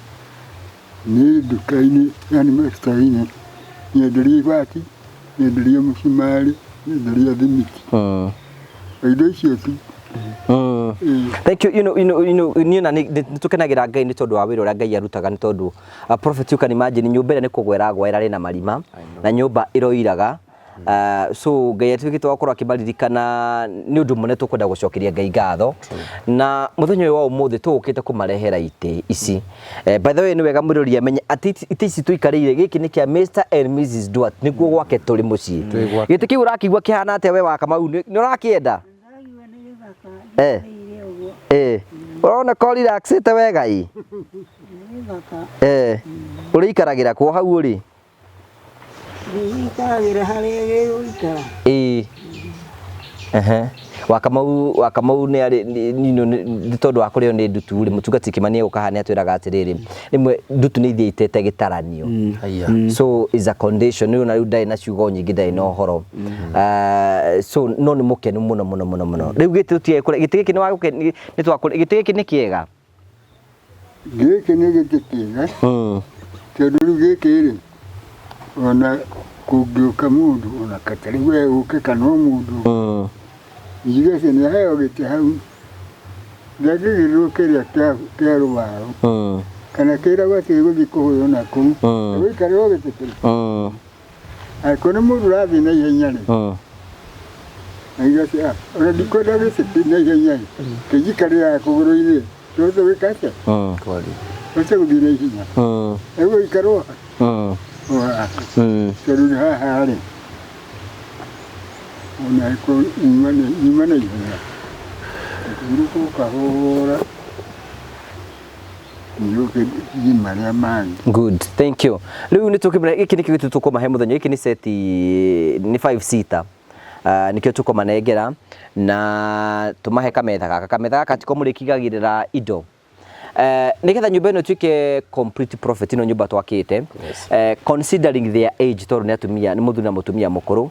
nĩ nduka-inĩ yani macitoo-inĩ, nyenderio ibati, nyenderio mũcumarĩ, nyenderio thimiti, o indo icio tu. Thank you. Niĩ na nĩ tũkenagĩra Ngai nĩ tondũ wa wĩra ũrĩa Ngai arutaga, nĩ tondũ prophet, you can imagine nyũmba ĩrĩa nĩ kũgwera gwera rĩna marima na nyũmba ĩroiraga. So Ngai atuĩkĩte wa gũkorwo akĩmaririkana, nĩ ũndũ mũnene tũkwenda gũcokeria Ngai ngatho. Na mũthenya ũyũ wa ũmũthĩ tũgũkĩte kũmarehera itĩ ici. By the way, nĩ wega mwĩrori amenye atĩ itĩ ici tũikarĩire, gĩkĩ nĩ kĩa Mr and Mrs Duarte, nĩkuo gwake tũrĩ mũciĩ. Twĩ gwake. Gĩtĩ kĩu ũrakĩigua kĩhana atĩa we wa Kamau? Nĩ ũrakĩenda? Ndĩraigua nĩ gĩthaka. Njikarĩire ũguo. Ũrona ko relaxĩte wega ĩ? Nĩ gĩthaka. Ũrĩikaragĩra kũ hau ũrĩ? Ndĩikaragĩra harĩa gĩgũikara. Ĩĩ. Ehe. Wakamau, Wakamau nĩ arĩ nĩ tondũ wa kũrĩo nĩ ndutu rĩ, mũtungati Kĩmani egũka haha nĩ atwĩraga atĩrĩrĩ, rĩmwe ndutu nĩ ithiĩ itete gĩtaranio. So is a condition, rĩu na rĩu ndarĩ na ciugo nyingĩ, ndarĩ na ũhoro. So no nĩ mũkenu mũno mũno mũno mũno. Rĩu gĩtĩ tũtiagĩ kũrĩa, gĩtĩ gĩkĩ nĩ wagũke nĩ twakũrĩa, gĩtĩ gĩkĩ nĩ kĩega. Gĩkĩ nĩ gĩtĩ kĩega tondũ rĩu gĩkĩ rĩ, ona kũngĩũka mũndũ ona katarĩ we ũke kana o mũndũ njiga atĩ nĩ aheo gĩtĩ hau, ndangĩgĩrĩrwo kĩrĩa kĩa rũbaũ kana kĩragwo atĩ gĩgũthiĩ kũhũywo na kũu, gũikarĩrwo gĩtĩ kĩu. Angĩkorwo nĩ mũndũ ũrathiĩ na ihenya rĩ, aiga atĩ "Ah, ona ndikwenda gĩtĩ kĩ na ihenya ĩ, kĩnjikarĩraga kũgũrũ-inĩ, tũhote gwĩka atĩa, tũhote gũthiĩ na ihenya, egũikarwo o haha, tondũ nĩ haha rĩ, ona angĩkorwo nyuma na ihenya, ngũhurũka o kahora, njoke thiĩ marĩa mangĩ. Good, thank you. Rĩu nĩ tũkĩmenya gĩkĩ nĩkĩo gĩtũ tũkũmahe mũthenya, gĩkĩ nĩ seti, nĩ 5 seater. Nĩkĩo tũkũmanengera na tũmahe kametha gaka. Kametha gaka tiko mũrĩkigagĩrĩra indo. Nĩgetha nyũmba ĩno ĩtuĩke complete, prophet, ĩno nyũmba twakĩte, considering their age, tondũ nĩ atumia, nĩ mũthuri na mũtumia mũkũrũ,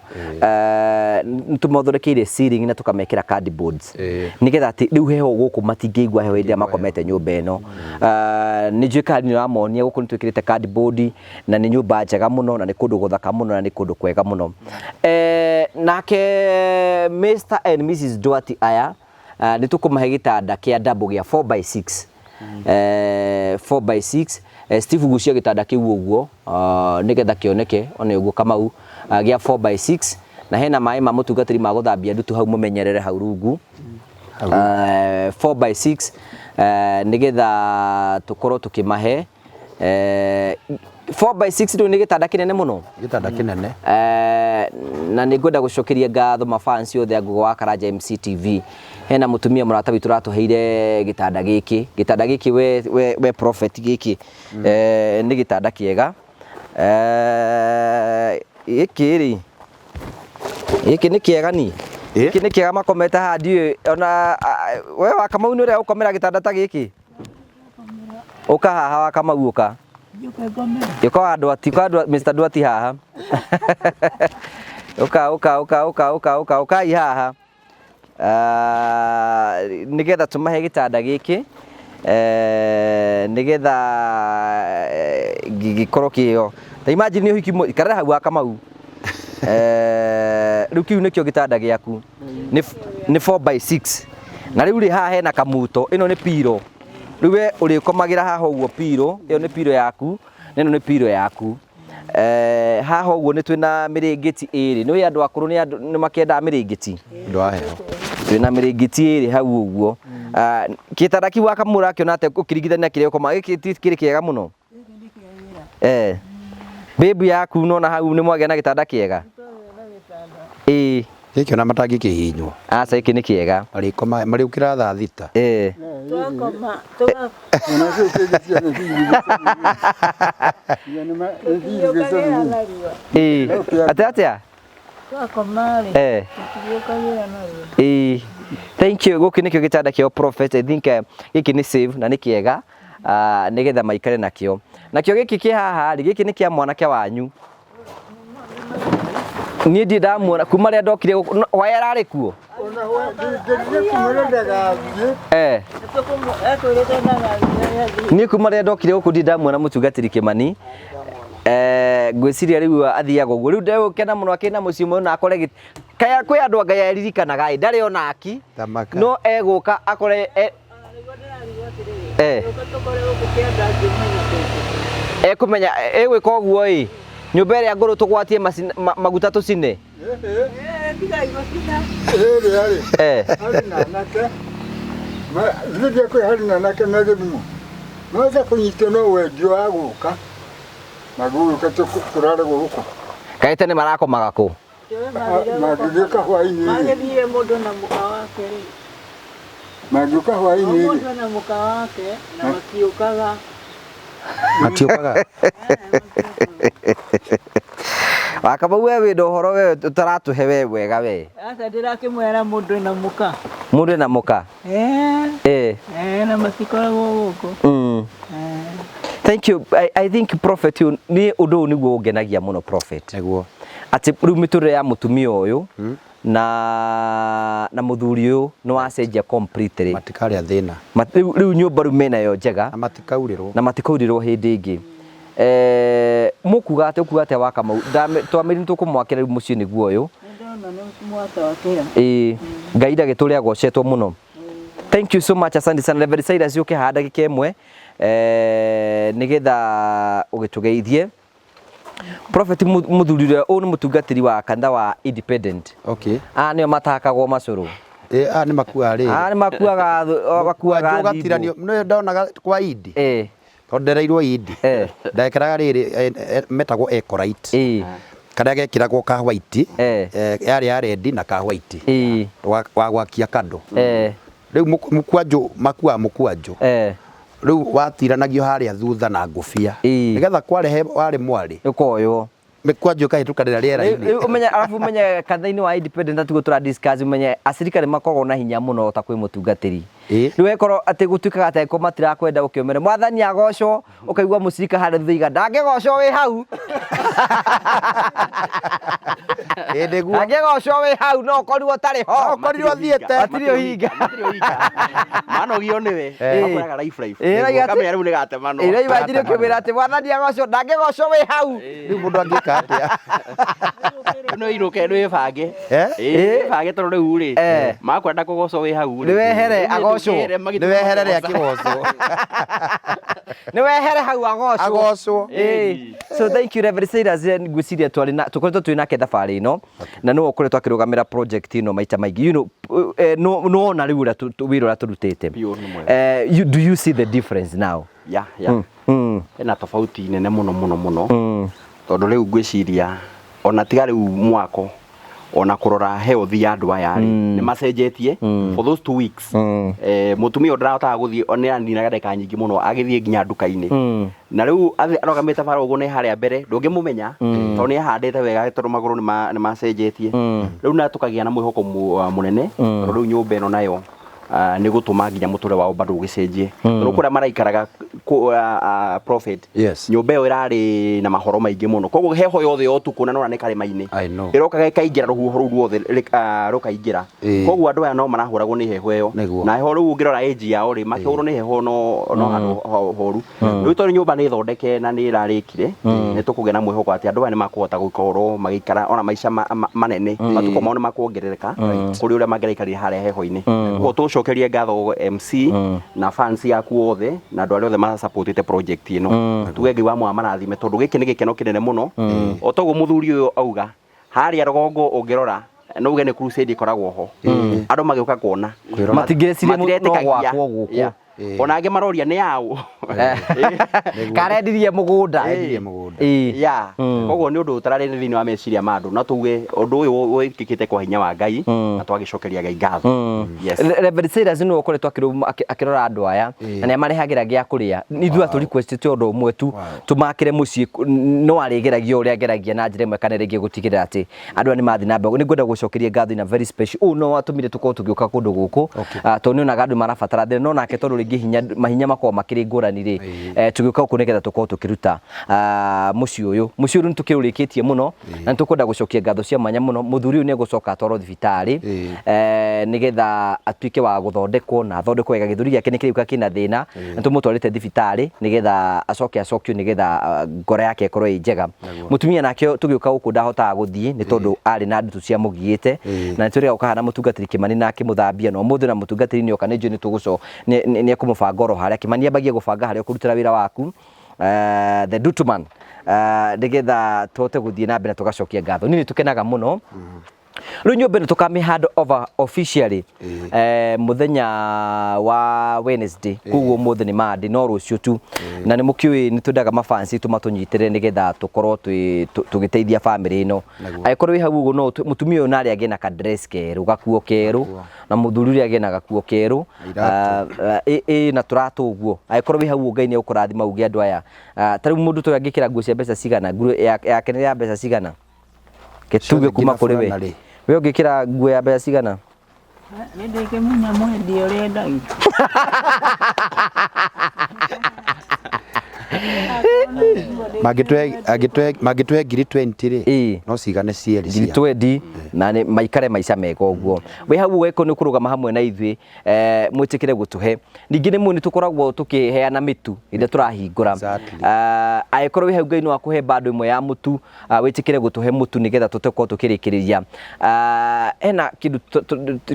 nĩ tũmathondekeire ceiling na tũkamekĩra cardboards nĩgetha atĩ rĩu heho gũkũ matingĩigua heho hĩndĩ ĩrĩa makomete nyũmba ĩno. Nĩ njũĩ kana nĩ ũramonia gũkũ nĩ twĩkĩrĩte cardboard na nĩ nyũmba njega mũno na nĩ kũndũ gũthaka mũno na nĩ kũndũ kwega mũno. Nake Mr and Mrs Duarte aya, nĩ tũkũmahe gĩtanda kĩa double gĩa 4 by 6, 4 by 6. Steve, gucia gĩtanda kĩu ũguo nĩgetha kĩoneke one ũguo Kamau, gĩa 4 by 6, na hena maĩ ma mũtungatĩri ma gũthambia ndutu hau, mũmenyerere hau rungu. 4 by 6, nĩgetha tũkorwo tũkĩmahe 4 by 6. Rĩu nĩ gĩtanda kĩnene mũno. Gĩtanda kĩnene. Na nĩ ngwenda gũcokeria ngatho mafans othe a Ngugo wa Karanja MCTV. Hena mũtumia mũrata witũ ũratũheire gĩtanda gĩkĩ, gĩtanda gĩkĩ we prophet, gĩkĩ nĩ gĩtanda kĩega. Gĩkĩ rĩ, gĩkĩ nĩ kĩega ni. Gĩkĩ nĩ kĩega makomete haha, ndiũĩ ona we wa Kamau nĩ ũrĩa ũkomera gĩtanda ta gĩkĩ. Ũka haha wa Kamau, ũka. Njũke ngome. Ũka wa Ndwati, ũka Mr. Ndwati haha. Ũka, ũka, ũka, ũka, ũka, ũka, ũkai haha. Nĩgetha tũmahe gĩtanda gĩkĩ, nĩgetha gĩkorwo kĩo. Ta imagine ũhiki, ikarĩra hau wa Kamau. Rĩu kĩu nĩkĩo gĩtanda gĩaku. Nĩ 4 by 6. Na rĩu rĩ, haha hena kamuto, ĩno nĩ pillow. Rĩu we ũrĩkomagĩra haha ũguo pillow, ĩyo nĩ pillow yaku, na ĩno nĩ pillow yaku. Haha ũguo nĩ twĩna mĩrĩngĩti ĩrĩ. Nĩ ũĩ andũ akũrũ nĩ andũ nĩ makĩendaga mĩrĩngĩti. Ũndũ wa heho. Twĩna mĩrĩngĩti ĩrĩ hau ũguo. Gĩtanda kĩu wa Kamau ũrakĩona atĩa ũkĩringithania kĩrĩa ũkomaga? Gĩkĩ ti kĩrĩ kĩega mũno? Babe yaku nona hau nĩ mwagĩa na gĩtanda kĩega? Ĩĩ. Gĩkĩ ona matangĩkĩhihinywo. Aca, gĩkĩ nĩ kĩega. Marĩkoma marĩũkĩra thaa 6. Twakoma tũga Ona kĩu kĩngĩ ciana tũkiũkagĩra narua. Ĩĩ. Atĩa atĩa? Twakoma rĩ, Eh. tũtigĩũkagĩra narua. Ĩĩ. Thank you. Gũkĩ nĩkĩo gĩtanda kĩao prophet. I think eh, gĩkĩ nĩ safe na nĩ kĩega ah, nĩgetha maikare nakĩo. Nakĩo gĩkĩ kĩ haha rĩ, gĩkĩ nĩ kĩa mwanake wanyu. Niĩ ndirĩ ndamuona kuma rĩrĩa ndokire gũkũ. No, Hwaĩ ararĩ kuo? Ona ngĩrire kumwĩra ndagathiĩ. Eh. Ekwĩrĩte ndagathiĩ athiĩ. Niĩ kuma rĩrĩa ndokire gũkũ ndirĩ ndamuona mũtungatĩri Kĩmani. Eh, ngwĩciria rĩu athiaga ũguo. Rĩu ndegũkena mũno akĩna mũciĩ mwerũ na akore gĩtĩ. Kaya kwĩ andũ a Ngai eririkanaga ĩ, ndarĩ ona aki. Thamaka. No egũka akore e, Nĩguo ndĩrarigwo atĩrĩrĩ, Eh. ũka tũkore gũkũ kĩanda ngĩmenya kũndũ. Ekũmenya ĩgwĩka ũguo ĩ, nyũmba ĩrĩa ngũrũ tũgwatie maguta tũcine. Eh, tigai gũcina. Ĩrĩa rĩ, Eh. harĩ na anake, githĩ ndiakwĩra harĩ na anake me gĩthumo, magoka kũnyitwo no wendi wa gũka, magũgĩũka tũrare gũkũ. Kaĩ tene marakomaga kũ? Ndiũĩ mathire Mangĩgĩũka hwaĩ-inĩ rĩ, Magĩthiire mũndũ na mũka wake rĩ. mangĩũka O hwaĩ-inĩ rĩ, mũndũ na mũka wake na matiũkaga. Matiũkaga. Wakamau we wĩna ũhoro we ũtaratũhe we wega we. Aca ndĩrakĩmwĩra mũndũ na mũka. Mũndũ ena mũka. Eh, Eh. eh, na matikoragwo gũkũ. Eh. Thank you. I think prophet ũyũ nĩ ũndũ ũyũ nĩguo ũngenagia mũno prophet. Nĩguo. Atĩ rĩu mĩtũrĩre ya mũtumia ũyũ na mũthuri ũyũ nĩ wacenjia completely. Matikarĩa thĩna. Rĩu nyũmba rĩu menayo njega. Na matikaurĩrwo. Na matikaurĩrwo hĩndĩ ĩngĩ. Eh, mũkuga atĩa ũkuga atĩa wa Kamau? Twamĩri nĩ tũkũmwakĩra rĩu mũciĩ nĩguo ũyũ. Nĩndona nĩ mwatwakĩra. Ĩĩ, Ngai ndagĩtũre agocetwo mũno. Thank you so much, asante sana. Reverend Silas ũke haha ndagĩka ĩmwe eh, nĩgetha ũgĩtũgeithie. Prophet mũthuri ũrĩa ũyũ nĩ mũtungatĩri wa kanitha wa Independent. Okay. Aya nĩo matakagwo macũrũ. Eh, aya nĩ makuaga rĩrĩ. Aya nĩ makuaga makuaga Mũkwanjũ ũgatiranio. Nĩ ndonaga kwa Idi. Eh. Tondũ ndereirwo Idi. Eh. Ndekĩraga rĩrĩ metagwo Ecolite. Eh. Karĩa gekĩragwo ka white. Eh. Yarĩ ya red na ka white. Eh. Wa gwakia kandũ. Eh. Rĩu mũkwanjũ makuaga mũkwanjũ. Eh. Rĩu watiranagio harĩa thutha na ngũbia. Nĩgetha kwarehe warĩ mwarĩ. Ũkoywo. Mĩkwanjũ ĩkahĩtũkanĩra rĩera-inĩ. Rĩu ũmenye arabu ũmenye kanitha-inĩ wa independent atiguo tũra discuss ũmenye acirika nĩ makoragwo na hinya mũno ta kwĩ mũtungatĩri. Rĩu ĩkorwo atĩ gũtuĩkaga atĩ angĩkorwo matirakwenda ũkĩũmere mwathani agocwo ũkaigua mũcirika harĩa thutha iga ndangĩgocwo wĩ hau. Ĩ nĩguo. Ndangĩgocwo wĩ hau no ũkorirwo ũtarĩ ho. No ũkorirwo ũthiĩte. Matirĩ ũhinga. Matirĩ ũhinga. Manogio nĩwe. Eh. Makwĩraga life life. Ĩ, ũraiga atĩ- Ũkamenya rĩu nĩgatemanwo. Ĩ, rĩu imagine ũkĩmwĩra atĩ mwathani agocwo ndangĩgocwo wĩ hau. Rĩu mũndũ angĩka atĩa? No inũke wĩbange. Eh? Ĩ, wĩbange tondũ rĩu rĩ, Eh. makwenda kũgocwo wĩ hau rĩ. Nĩwehere agocwo. Nĩwehere rĩa kĩgocwo. Nĩwehere hau agocwo. Agocwo. Ĩ. So thank you Reverend Silas ngwĩciria twarĩ na tũkoretwo twĩ nake thabarĩ ĩno na nĩwe ũkoretwo akĩrũgamĩra project ĩno maita maingĩ. You know, nĩwona rĩu ũrĩa wĩra ũrĩa tũrutĩte. Biũ, nĩ mwega. Do you see the difference now? Yeah, yeah. Hena tofauti nene mũno mũno mũno. Tondũ rĩu ngwĩciria ona tiga rĩu mwako ona kũrora health ya andũ aya rĩ nĩ macenjetie for those 2 weeks. Mũtumia ũyũ ndarahotaga gũthiĩ nĩ aninaga ndagĩka nyingĩ mũno agĩthiĩ nginya nduka-inĩ. Na rĩu arũgamĩte bara ũguo nĩ harĩa mbere ndũngĩmũmenya tondũ nĩ ahandĩte wega tondũ magũrũ nĩ macenjetie. Rĩu na tũkagĩa na mwĩhoko mũnene tondũ rĩu nyũmba ĩno nayo nĩ gũtũma nginya mũtũrĩre wao bado ũgĩcenjie. Tondũ kũrĩa maraikaraga prophet, Yes. nyũmba ĩyo ĩrarĩ na mahoro maingĩ mũno. Koguo heho yothe ya ũtukũ na nĩwona nĩ karĩma-inĩ. I know. Ĩrokaga ĩkaingĩra rũhuho rũu ruothe rũkaingĩra. Koguo andũ aya no marahũragwo nĩ heho ĩyo. Nĩguo. Na heho rĩu ũngĩrora age yao rĩ, makĩhũrwo nĩ heho no handũ horu. Rĩu tondũ nyũmba nĩ thondeke na nĩ ĩrarĩkire, nĩ tũkũgĩa na mwĩhoko atĩ andũ aya nĩ makũhota gũkorwo magĩikara ona maica manene. Matukũ mao nĩ makuongerereka kũrĩ ũrĩa mangĩraikarire harĩa heho-inĩ. Koguo tũcokerie ngatho MC na fans yaku othe na andũ arĩa othe masupportĩte project ĩno. Tuge Ngai wa marathime tondũ gĩkĩ nĩ gĩkeno kĩnene mũno. O toguo mũthuri ũyũ auga, harĩa rũgongo ũngĩrora no uge nĩ crusade ĩkoragwo ho. Andũ magĩũka kuona. Matingĩreciria no Matiretĩkagia. gwakwo gũkũ. Yeah. Ona angĩ maroria nĩ yaũ. Karendirie mũgũnda. Endirie mũgũnda. Ya, koguo nĩ ũndũ ũtararĩ thĩinĩ wa meciria ma andũ, no tuge ũndũ ũyũ wĩkĩkĩte kwa hinya wa Ngai na twagĩcokeria Ngai ngatho. Yes. Reverend Silas nĩwe ũkoretwo akĩrora andũ aya na nĩ amarehagĩra gĩa kũrĩa. Ithuĩ atũ request ũndũ ũmwe tu, tũmakĩre mũciĩ, no arĩgeragia ũrĩa ageragia na njĩra ĩmwe kana ĩrĩa ĩngĩ gũtigĩrĩra atĩ andũ aya nĩ mathiĩ na mbere. Nĩ ngwenda gũcokeria ngatho in a very special, ũũ no watũmire tũkorwo tũgĩũka kũndũ gũkũ, tondũ nĩ onaga andũ marabatara thĩna, no nake tondũ rĩngĩ hinya, mahinya makoragwo makĩrĩ ngũrani rĩ, tũgĩũka gũkũ nĩgetha tũkorwo tũkĩruta mũciĩ ũyũ. Mũciĩ ũyũ nĩ tũkĩũrĩkĩtie mũno na nĩ tũkwenda gũcokia ngatho cia mwanya mũno. Mũthuri ũyũ nĩ egũcoka atwarwo thibitarĩ nĩgetha atuĩke wa gũthondekwo na athondekwo wega. Gĩthũri gĩake nĩ kĩrauga kĩna thĩna, nĩ tũmũtwarĩte thibitarĩ nĩgetha acoke acokio nĩgetha ngoro yake ĩkorwo ĩ njega. Mũtumia nake tũgĩũka gũkũ ndahotaga gũthiĩ nĩ tondũ arĩ na ndutu ciamũgiĩte, na nĩ twĩrĩga gũka haha na mũtungatĩri Kĩmani na akĩmũthambia, na ũmũthĩ na mũtungatĩri nĩ oka nĩ njũĩ nĩ ekũmũbanga oro harĩa. Kĩmani ambagia gũbanga harĩa ũkũrutĩra wĩra waku, the Dutuman, nĩgetha tũhote gũthiĩ na mbere na tũgacokia ngatho. Niĩ nĩ tũkenaga mũno. Rĩu nyũmba ĩno tũkamĩ hand over officially mũthenya wa Wednesday, koguo ũmũthĩ nĩ Monday no rũciũ tu, na nĩ mũkĩũĩ nĩ twendaga mafans aitũ matũnyitĩrĩre nĩgetha tũkorwo tũgĩteithia family ĩno. Angĩkorwo wĩ hau ũguo no mũtumia ũyũ narĩ agĩe na ka dress kerũ, gakuo kerũ, na mũthuri ũrĩa agĩe na gakuo kerũ, ĩ na tũratũ ũguo. Angĩkorwo wĩ hau ũguo Ngai nĩ egũkũrathima uge andũ aya, ta rĩu mũndũ ta ũyũ angĩkĩra nguo cia mbeca cigana, nguo yake nĩ ya mbeca cigana? Gĩtuge kuma kũrĩ we. We ũngĩkĩra nguo ya mbeca cigana? Nĩ ndĩkĩmenya mwendia ũrĩa endagia. Mangĩtũhe ngiri 20 rĩ, no cigane cierĩ. Ngiri 20 na nĩ maikare maica mega ũguo. Wĩ hau ũgekwo nĩ kũrũgama hamwe na ithuĩ, mwĩtĩkĩre gũtũhe. Ningĩ nĩ mũĩ nĩ tũkoragwo tũkĩheana mĩtu hĩndĩ ĩrĩa tũrahingũra. Angĩkorwo wĩ hau Ngai no akũhe bando ĩmwe ya mũtu, wĩtĩkĩre gũtũhe mũtu nĩgetha tũhote gũkorwo tũkĩrĩkĩrĩria. Hena kĩndũ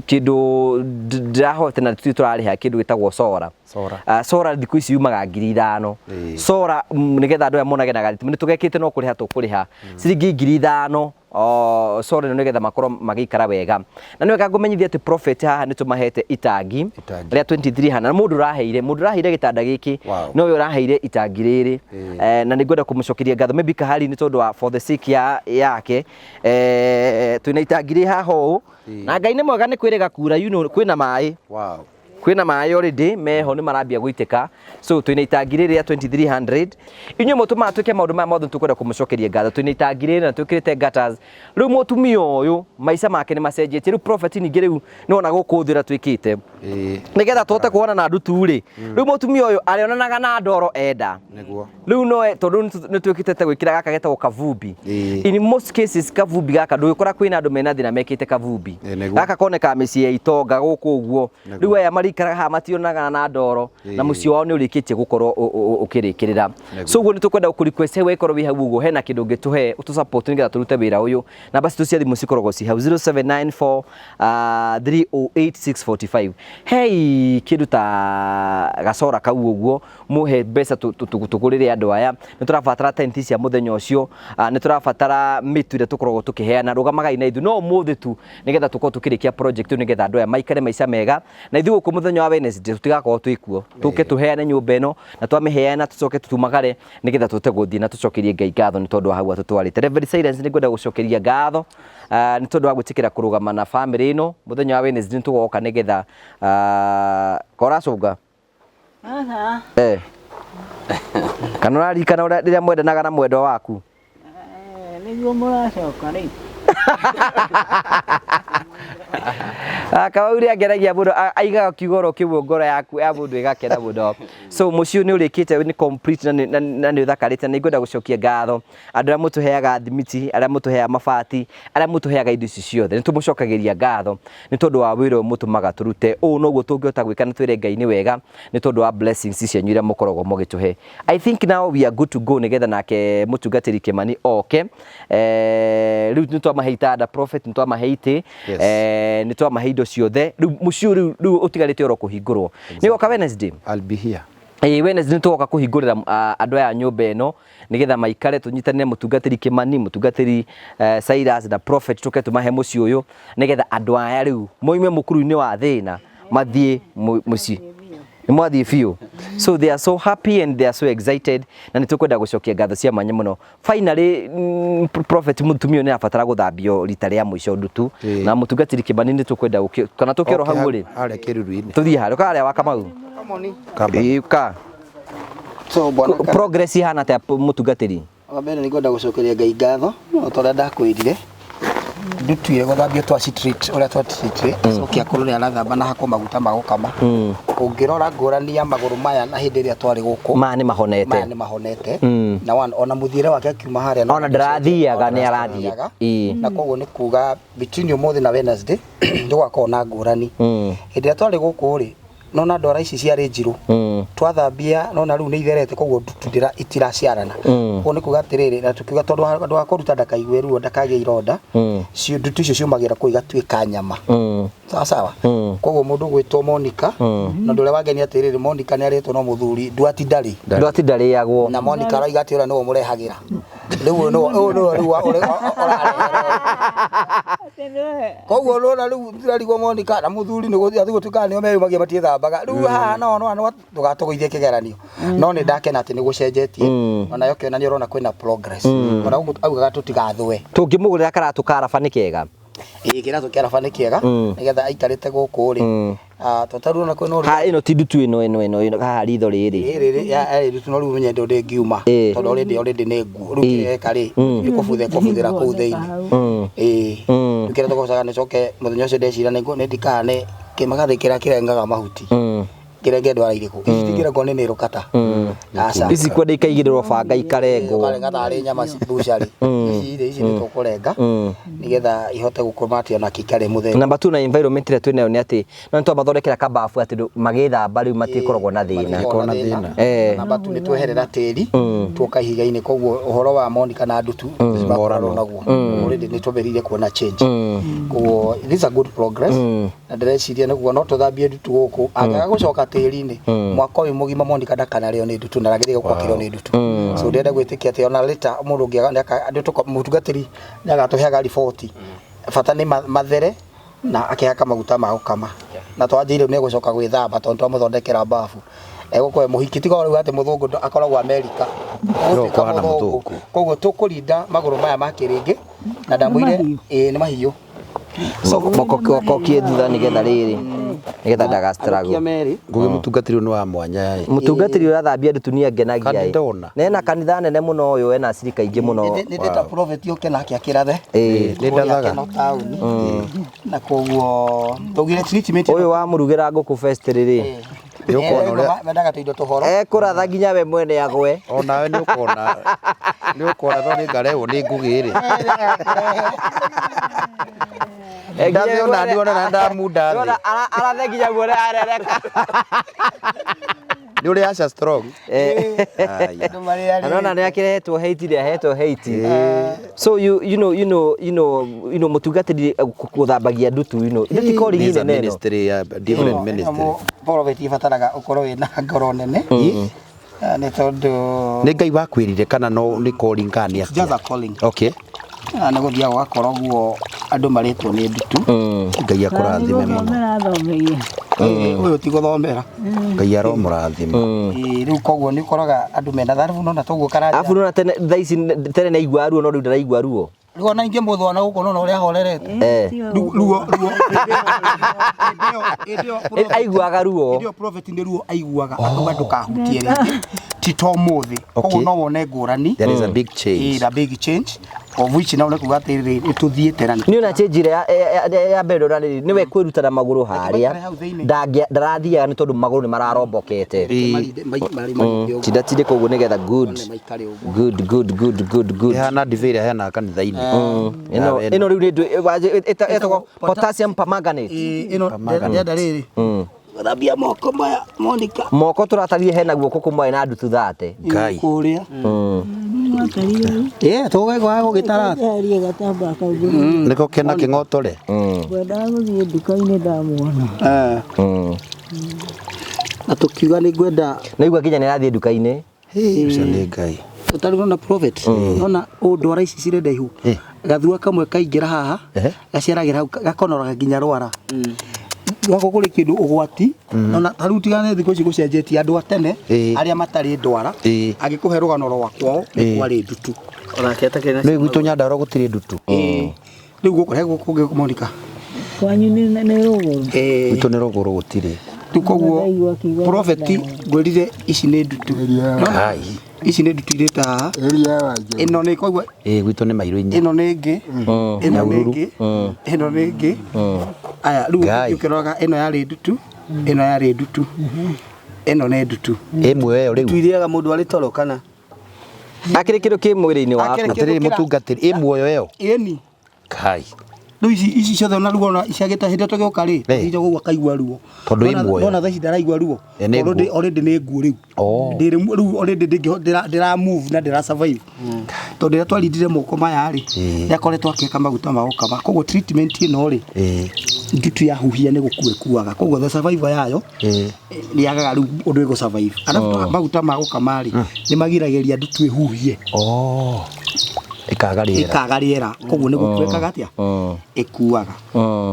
kĩndũ ndĩrahoete na tũtirĩ tũrarĩha, kĩndũ gĩtagwo sora. Sora thikũ ici yumaga 5,000. Sora nĩgetha andũ aya monage na gathitima nĩ tũgekĩte no kũrĩha tũkũrĩha ciringi 5,000 sora ĩno nĩgetha makorwo magĩikara wega. Na nĩ wega ngũmenyithia atĩ prophet haha nĩ tũmahete itangi rĩa 2300, na mũndũ ũraheire, mũndũ ũraheire gĩtanda gĩkĩ nowe ũraheire itangi rĩrĩ, na nĩ ngwenda kũmũcokeria ngatho maybe kahari nĩ tondũ wa for the sake ya yake, twĩna itangi rĩ haha ũũ, na Ngai nĩ mwega nĩ kwĩrĩga kura, you know, kwĩna maĩ. Kwĩna maĩ already meho nĩ marambia gũitĩka, so twĩna itangi rĩrĩ rĩa 2300. Inyuĩ mũtũmaga twĩke maũndũ maya mothe, tũkwenda kũmũcokeria ngatho. Twĩna itangi rĩrĩ na twĩkĩrĩte gutters. Rĩu mũtumia ũyũ maica make nĩ macenjetie. Rĩu prophet ningĩ rĩu nĩ wona gũkũ thĩ ũrĩa twĩkĩte nĩgetha tũhote kuona na ndutu rĩ, rĩu mũtumia ũyũ arĩonanaga na ndoro enda. Rĩu no tondũ nĩ twĩkĩte ta gwĩkĩra gaka getagwo kavumbi. In most cases kavumbi gaka ndũgĩkora kwĩna andũ mena thĩna mekĩte kavumbi. Gaka konekaga mĩciĩ ya itonga gũkũ ũguo. Rĩu aya marĩikaraga haha mationanaga na ndoro na mũciĩ wao nĩ ũrĩkĩtie gũkorwo ũkĩrĩkĩrĩra. So ũguo nĩ tũkwenda gũkũ request we korwo wĩ hau ũguo hena kĩndũ ũngĩtũhe ũtũ support nĩgetha tũrute wĩra ũyũ. Namba citũ cia thimũ cikoragwo ci hau 0794 308 645. Hei kĩndũ ta gacora kau ũguo, mũhe mbeca tũgũrĩre andũ aya. Nĩ tũrabatara tenti cia mũthenya ũcio, nĩ tũrabatara mĩtu ĩrĩa tũkoragwo tũkĩheana. Rũgamagai na ithuĩ no ũmũthĩ tu nĩgetha tũkorwo tũkĩrĩkia project ĩyo, nĩgetha andũ aya maikare maica mega na ithuĩ gũkũ mũthenya wa Wednesday tũtigakorwo twĩ kuo, tũke tũheane nyũmba ĩno, na twamĩheana tũcoke tũtumagare nĩgetha tũhote gũthiĩ na tũcokerie Ngai ngatho nĩ tondũ wa hau atũtwarĩte. Reverend Silence, nĩ ngwenda gũcokeria ngatho nĩ tondũ wa gwĩtĩkĩra kũrũgama na family ĩno. Mũthenya wa Wednesday nĩ tũgoka nĩgetha koracũnga. Aha. Kana ũraririkana ũrĩa rĩrĩa mwendanaga na mwendwa waku? Nĩguo mũracoka rĩu. Kamau nĩ angeragia mũno, aigaga kiugo oro kĩmwe ngoro yaku ya mũndũ ĩgakena mũno. So mũciĩ ũyũ nĩ ũrĩkĩte, nĩ complete na nĩ ũthakarĩte, na nĩngwenda gũcokia ngatho andũ arĩa mũtũheaga thimiti, arĩa mũtũheaga mabati, arĩa mũtũheaga indo ici ciothe. Nĩ tũmũcokagĩria ngatho nĩ tondũ wa wĩra ũyũ mũtũmaga tũrute. Ũũ noguo tũngĩhota gwĩka na twĩre Ngai nĩ wega nĩ tondũ wa blessings cianyu iria mũkoragwo mũgĩtũhe. I think now we are good to go nĩgetha nake mũtungatĩri Kĩmani oke. Rĩu nĩ twamahe itanda, prophet nĩ twamahe itĩ, nĩ twamahe indo ciothe. Rĩu mũciĩ ũyũ rĩu ũtigarĩte oro kũhingũrwo. Nĩ ũgoka Wednesday? I'll be here. Ĩĩ, Wednesday nĩ tũgoka kũhingũrĩra andũ aya nyũmba ĩno nĩgetha maikare, tũnyitanĩre mũtungatĩri Kĩmani, mũtungatĩri Cyrus na prophet, tũke tũmahe mũciĩ ũyũ nĩgetha andũ aya rĩu moime mũkuru-inĩ wa thĩna mathiĩ mũciĩ. Nĩ mwathiĩ biũ. So they are so happy and they are so excited, na nĩ tũkwenda gũcokia ngatho cia mwanya mũno. Finally, prophet, mũtumia ũyũ nĩ arabatara gũthambio rita rĩa mũico ndutu. Na mũtungatĩri Kĩmani, nĩ tũkwenda kana tũkĩoro hau rĩ? Harĩa kĩruru-inĩ. Tũthiĩ harĩa ũkarĩa wa Kamau. Kamba. Ĩĩ, ka So bwana progress ihana atĩa, mũtungatĩri? Wa mbere nĩ ngwenda gũcokeria Ngai ngatho o ta ũrĩa ndakwĩrire, ndutuire gũthambio twa treat ũrĩa twa treat, acokia akorwo nĩ arathamba na hakwo maguta ma gũkama. Ũngĩrora ngũrani ya magũrũ maya na hĩndĩ ĩrĩa twarĩ gũkũ, maya nĩ mahonete. Maya nĩ mahonete. Na one, ona mũthiĩre wake akiuma harĩa Ona ndarathiaga, nĩ arathiĩ. Arathiaga. Na koguo nĩ kuga between ũmũthĩ na Wednesday nĩ gũgakorwo na ngũrani. Hĩndĩ ĩrĩa twarĩ gũkũ rĩ, nona ndwara ici ciarĩ njirũ, twathambia nona rĩu nĩ itherete, koguo ndutu itiraciarana. Koguo nĩ kuga atĩrĩrĩ, na tukiuga tondũ andũ a kũruta ndakaigue ruo, ndakagĩe ironda, ndutu icio ciumagĩra kũu igatuĩka nyama. Sawa sawa. Koguo mũndũ ũgwĩtwo Monica, na ũndũ ũrĩa wangenia atĩrĩrĩ, Monica nĩ arĩtwo no mũthuri Nduati ndarĩ. Ndwati ndarĩagwo. Na Monica aroiga atĩ ũrĩa nĩwe ũmũrehagĩra rĩu, ũyũ nĩwe, ũyũ nĩwe rĩu ũrarehera. Koguo nona rĩu ndĩrarigwo Monica na mũthuri nĩ gũthiĩ gũtuĩka nĩo meyumagia matiĩthambaga rĩu haha no no no ndũgatũgũithie kĩgeranio, no nĩ ndakena atĩ nĩ gũcenjetie. Ona yo kĩona nĩ ũrona kwĩna progress, ona gũkũ augaga tũtigathũe. Tũngĩmũgũrĩra karatũ karaba nĩ kega? Ĩĩ, kĩratũ kĩa raba nĩ kĩega, nĩgetha aikarĩte gũkũ rĩ, tondũ ona kwĩna ũrugarĩ. Ha ĩno ti ndutu, ĩno haha ritho rĩrĩ. Rĩrĩ ya ndutu, no rĩu ũmenye ndũ ndĩngiuma tondũ already nĩ nguo rĩu. Kĩrĩa eka rĩ, nĩ kũbutha kũbuthĩra kũu thĩinĩ. Ĩĩ, rĩu kĩrĩa tũgũcoka nĩ coke mũthenya ũcio ndecira nĩ ndikaga nĩ kĩmagathĩ kĩrĩa kĩrengaga mahuti, kĩrenge ndwara irĩkũ ici itingĩrengwo nĩ nĩrũkata, aca. Ici kwenda ikaigĩrĩrwo banga ikarengwo. Ũkarenga tarĩ nyama bucari ici rĩ, ici nĩ tũkũrenga nĩgetha ihote gũkũma atĩ ona kĩikare mũthenya. Namba tu na environment ĩrĩa twĩnayo nĩ atĩ no nĩ twamathondekera kababu atĩ magĩthamba rĩu matikoragwo na thĩna. Matikoragwo na thĩna. Namba tu nĩ tweherera tĩri, tuoka ihiga-inĩ, koguo ũhoro wa Monica na ndutu makorwo naguo already nĩ twambĩrĩirie kuona change. Koguo this is a good progress, na ndĩreciria nĩguo no tũthambie ndutu gũkũ angĩaga gũcoka tĩri-inĩ mwaka ũyũ mũgima, Monica ndakanarĩo nĩ ndutu na ndagĩrĩire gũkorwo akĩrĩo nĩ ndutu. So ndĩrenda gwĩtĩkia atĩ ona later mũndũ ũngĩaga mũtungatĩri nĩagatũheaga riboti. Bata nĩ mathere na akĩhaka maguta ma gũkama, na twanjĩire nĩ egũcoka gwĩthamba tondũ twamũthondekera bafu egũkorwo mũhiki, tiga rĩu atĩ mũthũngũ akoragwo Amerika. No, Gũtuĩka kũhana mũthũngũ. Mũthũngũ. Koguo tũkũrinda magũrũ maya ma kĩrĩngĩ na ndamwĩire ĩĩ nĩ mahiũ. So moko kokie thutha nĩgetha rĩrĩ, nĩgetha ndagastruggle. Arukia merĩ. Ngugi mũtungatĩri ũyũ nĩ wa mwanya ĩ. Mũtungatĩri ũrĩa athambia ndutu nĩ angenagia ĩ. Kanitha ndona. Na ena kanitha nene mũno ũyũ, ena acirika aingĩ mũno. Nĩ ndĩta prophet oke nake akĩrathe. Nĩ ndathaga. Kũrĩa taũni, na koguo tũgire treatment. Ũyũ wamũrugĩra ngũkũ first rĩrĩ. Nĩ ũkona ũrĩa mendaga tũindo tũhoro. Ekũratha nginya we mwene agwe. Onawe nĩ ũkona, nĩ ũkona no nĩ ngarehwo nĩ ngugi rĩ. Ndathe ona niĩ ona ndamunda thĩ. Arathe nginya guone arereka. Nĩ ũrĩ aca strong. Aya. Andũ marĩa Na nona nĩ akĩrehetwo hate, nĩ ahetwo hate. So you you know you know you know you know mũtungatĩri gũthambagia ndutu, ithĩ ti calling This is a nene ĩno? ministry, a different ministry. Prophet ibataraga ũkorwo wĩna ngoro nene. Ah, nĩ tondũ Nĩ Ngai wakwĩrire kana no nĩ calling kana nĩ It's just atĩa? a calling. Okay. Ah, nĩ gũthiaga ũgakora ũguo andũ marĩtwo nĩ ndutu. Ngai akũrathime mũno. Gũthomera athomeire. Ũyũ ti gũthomera. Ngai aromũrathima. Ĩĩ, rĩu koguo nĩ ũkoraga andũ mena tharabu nona toguo karanja. Arabu nona tene thaa ici tene nĩ aigua ruo, no rĩu ndaraigua ruo. Rĩu ona ingĩ mũthũ ona gũkũ nona ũrĩa ahorerete. Rĩu ruo ruo hĩndĩ ĩyo Aiguaga ruo. Hĩndĩ ĩyo prophet nĩ ruo aiguaga, akauga ndũkahutie rĩngĩ ti to mũthĩ. Koguo no wone ngũrani. There is a big change. Ĩĩ, a big change of which now nĩ kuga atĩrĩrĩ, nĩ tũthiĩte na Nĩ ona change ĩrĩa ya mbere ndona rĩrĩ nĩwe kwĩruta na magũrũ harĩa. Maikare hau thĩinĩ. Ndarathiaga nĩ tondũ magũrũ nĩ maраrombokete. Marĩ Tinda tindĩka ũguo nĩgetha good. maikare ũguo. Good, good, good, good, good. Ĩhana ndibei ĩrĩa heanaga kanitha-inĩ. Ĩno ĩno rĩu nĩ ĩtagwo potassium permanganate. Ĩĩ, ĩno ndĩrenda rĩrĩ gũthambia moko maya Monica. Moko tũratarire hena guoko kũmwe na ndutu thate. Ngai. Kũrĩa. Mwatarire. Ĩĩ, tũgũgĩkwaga gũgĩtara. Ndeherie gatambaya kau ngũrĩ. Nĩko kena kĩng'otore. Ngwendaga gũthiĩ nduka-inĩ ndamuona. Na tũkiuga nĩ ngwenda. Naigua nginya nĩ arathiĩ nduka-inĩ. Ũcio nĩ Ngai. Ũtarĩ ũrona prophet, nona ũũ ndwara ici cirĩ ndaihu, gathua kamwe kaingĩra haha, gaciaragĩra hau, gakonoraga nginya rwara. Gwakwa kũrĩ kĩndũ ũgwati ona ta rĩu tigane thikũ ici gũcenjetie andũ a tene arĩa matarĩ ndwara angĩkũhe rũgano rwa kwao nĩ kwarĩ ndutu. Onake atakĩrĩ na Nĩ gwitũ Nyandarua gũtirĩ ndutu. Rĩu gũkũ he gũkũ kũngĩ Monica. Kwanyu nĩ rũgũrũ. Gwitũ nĩ rũgũrũ gũtirĩ. Rĩu koguo Ndaigua akiuga prophet ngwĩrire ici nĩ ndutu. Kai. Ici nĩ ndutu irĩ ta haha. Area wa Njoro. Ĩno nĩ koguo Ĩĩ gwitũ nĩ mairũ inya. ĩno nĩ ĩngĩ ĩno nĩ ĩngĩ ĩno nĩ ĩngĩ. Aya rĩu Ngai. ũkĩroraga ĩno yarĩ ndutu ĩno yarĩ ndutu ĩno nĩ ndutu. Ĩ muoyo rĩu. Tuiriaga mũndũ arĩ toro kana Akĩrĩ kĩndũ kĩ mwĩrĩ-inĩ waku. Akĩrĩ Atĩrĩrĩ mũtungatĩri ĩ muoyo ĩyo. Ĩni. Kai. Rĩu ici ici ciothe ona ruo ona iciagĩte hĩndĩ ĩrĩa tũgĩũka rĩ ihinda ũguo akaigua ruo. Tondũ ĩ muoyo. Ndona thaa ici ndaraigua ruo. Ĩ nĩ Already nguo. already nĩ nguo rĩu. Oh. Ndĩrĩ rĩu already ndĩra move na ndĩra survive. Tondũ rĩrĩa twarindire moko maya rĩ nĩ akoretwo akĩhaka maguta ma gũkama. Koguo treatment ĩno rĩ ndutu yahuhia nĩ gũkua ĩkuaga. Koguo the survivor yayo nĩ yagaga rĩu ũndũ ĩgũ survive. Arabu maguta ma gũkama rĩ nĩ magiragĩrĩria ndutu ĩhuhie. Oh. Ĩkaga rĩera. Ĩkaga rĩera. Koguo nĩ gũkua ĩkaga atĩa? Ĩkuaga.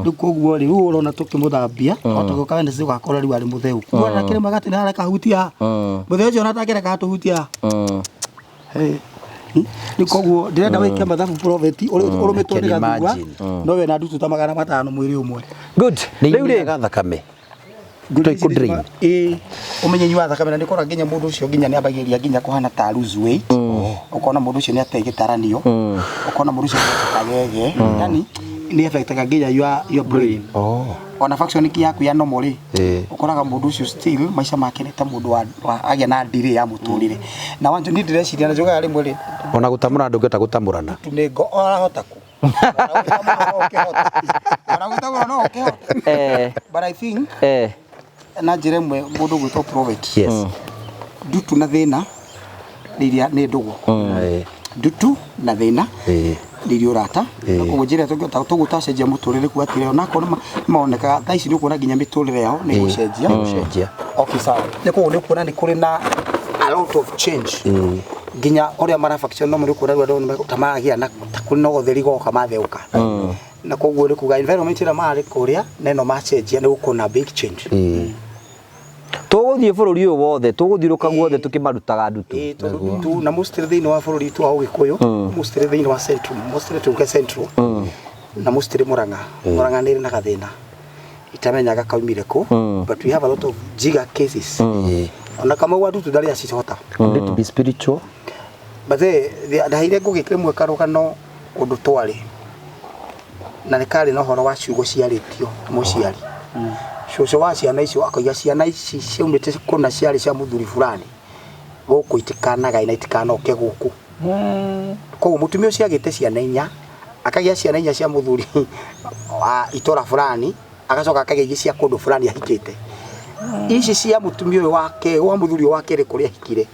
Rĩu koguo rĩ rĩu ũrona tũkĩmũthambia o tũgĩũka Wednesday ũgakora rĩu arĩ mũtheu. Kuona kĩrĩma gatĩ nĩ arekahutia. Mũtheu ũcio ona atangĩreka atũhutia. Rĩu koguo ndĩrenda wĩke mathabu prophet ũrũmĩtwo Can nĩ gathua imagine. no wena ndutu ta 500 mwĩrĩ ũmwe. Good. Nĩ Rĩu rĩ iniaga thakame. Tũ ikũ drain. Ĩĩ ũmenyenyi wa thakame na nĩ ũkoraga nginya mũndũ ũcio nginya nĩ ambagĩrĩria nginya kũhana ta lose weight. Ũkona mũndũ ũcio nĩ ate gĩtaranio. Ũkona mũndũ ũcio nĩ ate kagege. Yani nĩ affectaga nginya your brain. Oh. Ona function yaku ya normal rĩ ũkoraga mũndũ ũcio still maica make nĩ ta mũndũ wa agĩa na delay ya mũtũrĩre. Na wanjũ niĩ ndĩreciria na njugaga rĩmwe rĩ Ona gũtamũra ndũngĩhota gũtamũrana. tu nĩ ngo arahota kũ. Ona gũtamũra no ũkĩhota. But I think na njĩra ĩmwe mũndũ ũgwĩtwo prophet. Yes. Ndutu na thĩna nĩ iria nĩ ndũgũ. Ndutu na thĩna nĩ iria ũrata. Na koguo njĩra ĩrĩa tũgũtacenjia mũtũrĩre kuga atĩrĩ onakorwo nĩ maonekaga thaa ici nĩ ũkuona nginya mĩtũrĩre yao nĩ ĩgũcenjia. Gũcenjia. Okay, sawa. Nĩ koguo nĩ ũkuona nĩ kũrĩ na a lot of change. Nginya ũrĩa marabaction no nĩ ũkuona rĩu andũ ta maragĩa na ta kũrĩ na ũtheri goka matheũka. Na koguo nĩ kuga environment ĩrĩa marĩ kũrĩa na ĩno macenjia nĩ gũkorwo na big change. Tũgũthiĩ bũrũri ũyũ wothe tũgũthiũrũka guothe tũkĩmarutaga ndutu. Ĩĩ tondũ ndutu na mostly thĩinĩ wa bũrũri witũ wa Ũgĩkũyũ mostly thĩinĩ wa Central mostly tuge Central na mostly Murang'a. Murang'a nĩ ĩrĩ na gathĩna itamenyaga kaumire kũ but we have a lot of jiga cases. Ona Kamau wa ndutu ndarĩ acihota. Could it be spiritual? But ndaheire ngũgĩ rĩmwe karũgano ũndũ twarĩ na nĩ karĩ na ũhoro wa ciugo ciarĩtio mũciari. Cũcũ wa ciana icio akoiga ciana ici ciaumĩte kũna ciarĩ cia mũthuri fulani gũkũ itikanagae na itikanoke gũkũ. Koguo mũtumia ũcio agĩte ciana inya akagĩa ciana inya cia mũthuri wa itũra fulani agacoka akagĩa ingĩ cia kũndũ fulani ahikĩte. Ici cia mũtumia ũyũ wake wa mũthuri ũyũ wa kerĩ kũrĩa ahikire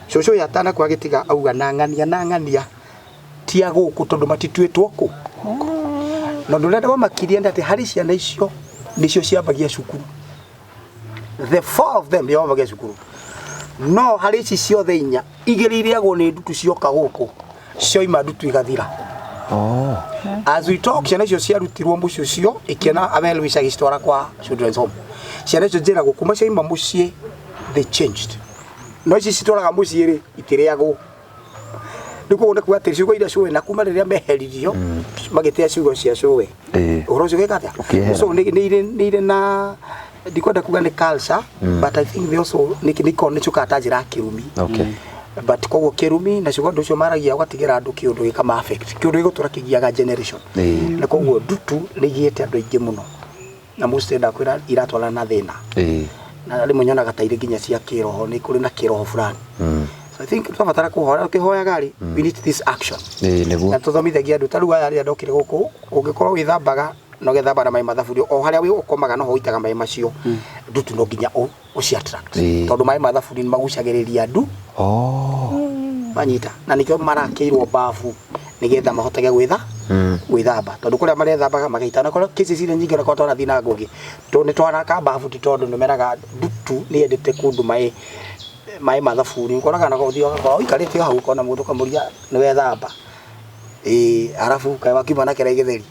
cũcũ ũyũ atanakua agĩtiga auga na ng'ania na ng'ania ti a gũkũ tondũ matituĩtwo kũ. Na ũndũ ũrĩa wamakirie nĩ atĩ harĩ ciana icio nĩcio ciambagia cukuru. The four of them nĩo mambagia cukuru. No harĩ ici ciothe inya igĩrĩ irĩagwo nĩ ndutu cioka gũkũ cioima ndutu igathira. Oh. As we talk ciana icio ciarutirwo mũciĩ ũcio ikĩona Abel Luis agĩcitwara kwa children's home. Ciana icio njĩragwo kuma cioima mũciĩ they changed. No ici citwaraga mũciĩ rĩ itirĩagwo. Rĩu koguo nĩ kuga atĩ ciugo iria cũwe na kuma rĩrĩa meheririo magĩtĩa ciugo cia cũwe ũhoro ũcio ũgĩka atĩa? Ũkĩehera. So nĩ irĩ na ndikwenda kuga nĩ culture but I think they also nĩ nĩ nĩ ta njĩra ya kĩrumi. Okay. But koguo kĩrumi na ciugo andũ ũcio maragia ũgatigĩra andũ kĩũndũ gĩkama affect kĩũndũ gĩgũtũra kĩgiaga generation. Na koguo ndutu nĩ igĩte andũ aingĩ mũno na most ndakwĩra iratwarana na thĩna. Na rĩmwe nyonaga ta irĩ nginya cia kĩroho nĩ kũrĩ na kĩroho fulani. So I think twabatara kũhoya ũkĩhoyaga rĩ we need this action. Nĩguo. Na tũthomithagia andũ ta rĩu aya rĩrĩa ndokire gũkũ ũngĩkorwo wĩthambaga na ũgethamba na maĩ ma thabuni o harĩa wĩ ũkomaga noho ũitaga maĩ macio ndutu no nginya ũci attract tondũ maĩ ma thabuni nĩ magucagĩrĩria andũ. Oh. Manyita na nĩkĩo marakĩirwo bafu nĩgetha mahotage gwĩthamba tondũ kũrĩa marethambaga magaita na korwo cases iria nyingĩ onakorwo twanathiĩ na ngũgĩ tondũ nĩ twaraka bafu ti tondũ nĩ meraga ndutu nĩ yendete kũndũ maĩ ma thabuni ũkoraga na ũthiaga ũgakorwo ũikarĩte hau ũkona mũndũ ũkamũria nĩ wethamba ĩĩ arabu kaĩ wakiuma na kĩrĩa gĩtheri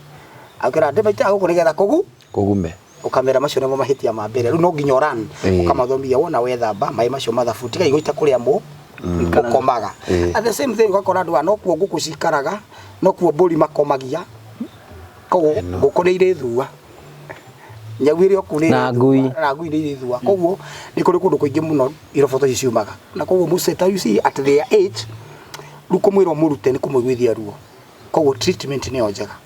akĩra ndĩ maitaga gũkũ nĩgetha kũgu Kũgume. Ũkamera macio nĩmo mahĩtia ma mbere. Rĩu no nginya ũran ũkamathomithia wona wethamba maĩ macio mathabu tigai gũita kũrĩa mũ mũkomaga. At the same thing ũgakora andũ aya nokuo ngũkũ cikaraga, nokuo mbũri makomagia, koguo ngũkũ nĩ irĩ thua, nyau ĩrĩ o kũu nĩ Na ĩrĩ ngui. thua, na ngui nĩ irĩ thua. Koguo nĩ kũrĩ kũndũ kũingĩ mũno iroboto ici ciumaga, na koguo mũceta you see at their age rĩu kũmwĩra ũmũrute nĩ kũmũiguithia ruo, koguo treatment nĩyo njega.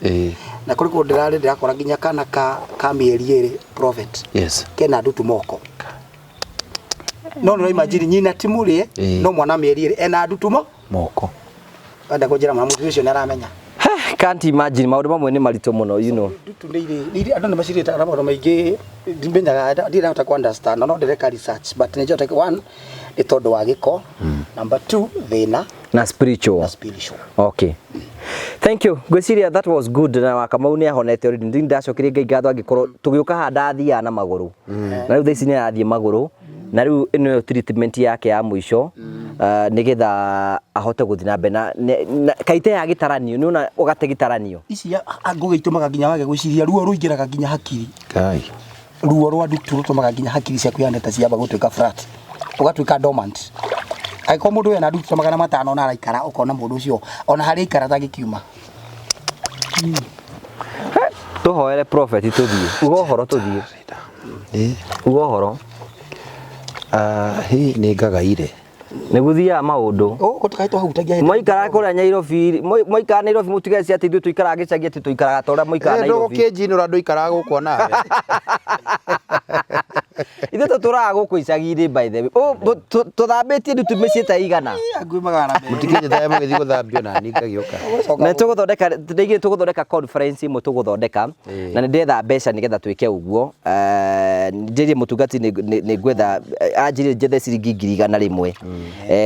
Na kũrĩ kũndũ ndĩrarĩ ndĩrakora nginya kana ka mĩeri 2 prophet kena ndutu moko, no nĩ imagine nyina ti mũrĩe no mwana mĩeri 2 ena ndutu mo moko. Enda kũnjĩra mwana mũtumia ũcio nĩ aramenya. Can't imagine, maũndũ mamwe nĩ maritũ mũno you know. Ndutu nĩ irĩ andũ nĩ macirĩte na maũndũ maingĩ ndimenyaga, ndirĩ ndahota kũ understand, no ndĩreka research, but nĩ njote one nĩ tondũ wa gĩko, number two thĩna na spiritual, na spiritual. Okay. Thank you. Ngwĩciria that was good na wa Kamau nĩ ahonete already. Ndĩ ndacokeria Ngai ngatho angĩkorwo tũgĩũka haha ndathiaga na magũrũ. Na rĩu thaa ici nĩ arathiĩ magũrũ. Na rĩu ĩno nĩyo treatment yake ya mũico nĩgetha ahote gũthiĩ na mbere na kaite ya gĩtaranio nĩ ũna ũgate gĩtaranio. Ici ngũgĩ itũmaga nginya wage gwĩciria, ruo rũingĩraga nginya hakiri. Ngai. Ruo rwa ndutu rũtũmaga nginya hakiri ciaku ihane ta ciamba gũtuĩka flat, ũgatuĩka dormant. Angĩkorwo mũndũ ũyũ ena ndutu ta 500 na araikara, ũkona mũndũ ũcio ona harĩa aikara atangĩkiuma. Tũhoere prophet tũthiĩ. Uga ũhoro tũthiĩ. Uga ũhoro. Hi nĩ ngagaire. Nĩ gũthiaga maũndũ. Gũkũ tũkaĩ twahutagia hĩndĩ. Mwaikara kũrĩa Nyairobi, mwaikara Nairobi mũtige atĩ ithuĩ tũikaraga gĩcagi atĩ tũikaraga ta ũrĩa mũikaraga Nairobi. Ndũgũkĩnjinũra ndũikaraga gũkũ onawe. Ithuĩ tũtũraga gũkũ icagi-inĩ by the way. Tũthambĩtie ndutu mĩciĩ ta igana. Ngui 200. Mũtikĩnjĩtaga mũgĩthiĩ gũthambio na niĩ ngagĩũka. Na tũgũthondeka, ndĩigire tũgũthondeka conference ĩmwe tũgũthondeka na nĩ ndetha mbeca nĩgetha twĩke ũguo. Njĩrie mũtungati nĩ ngwetha, anjĩrire njethe ciringi 100,000.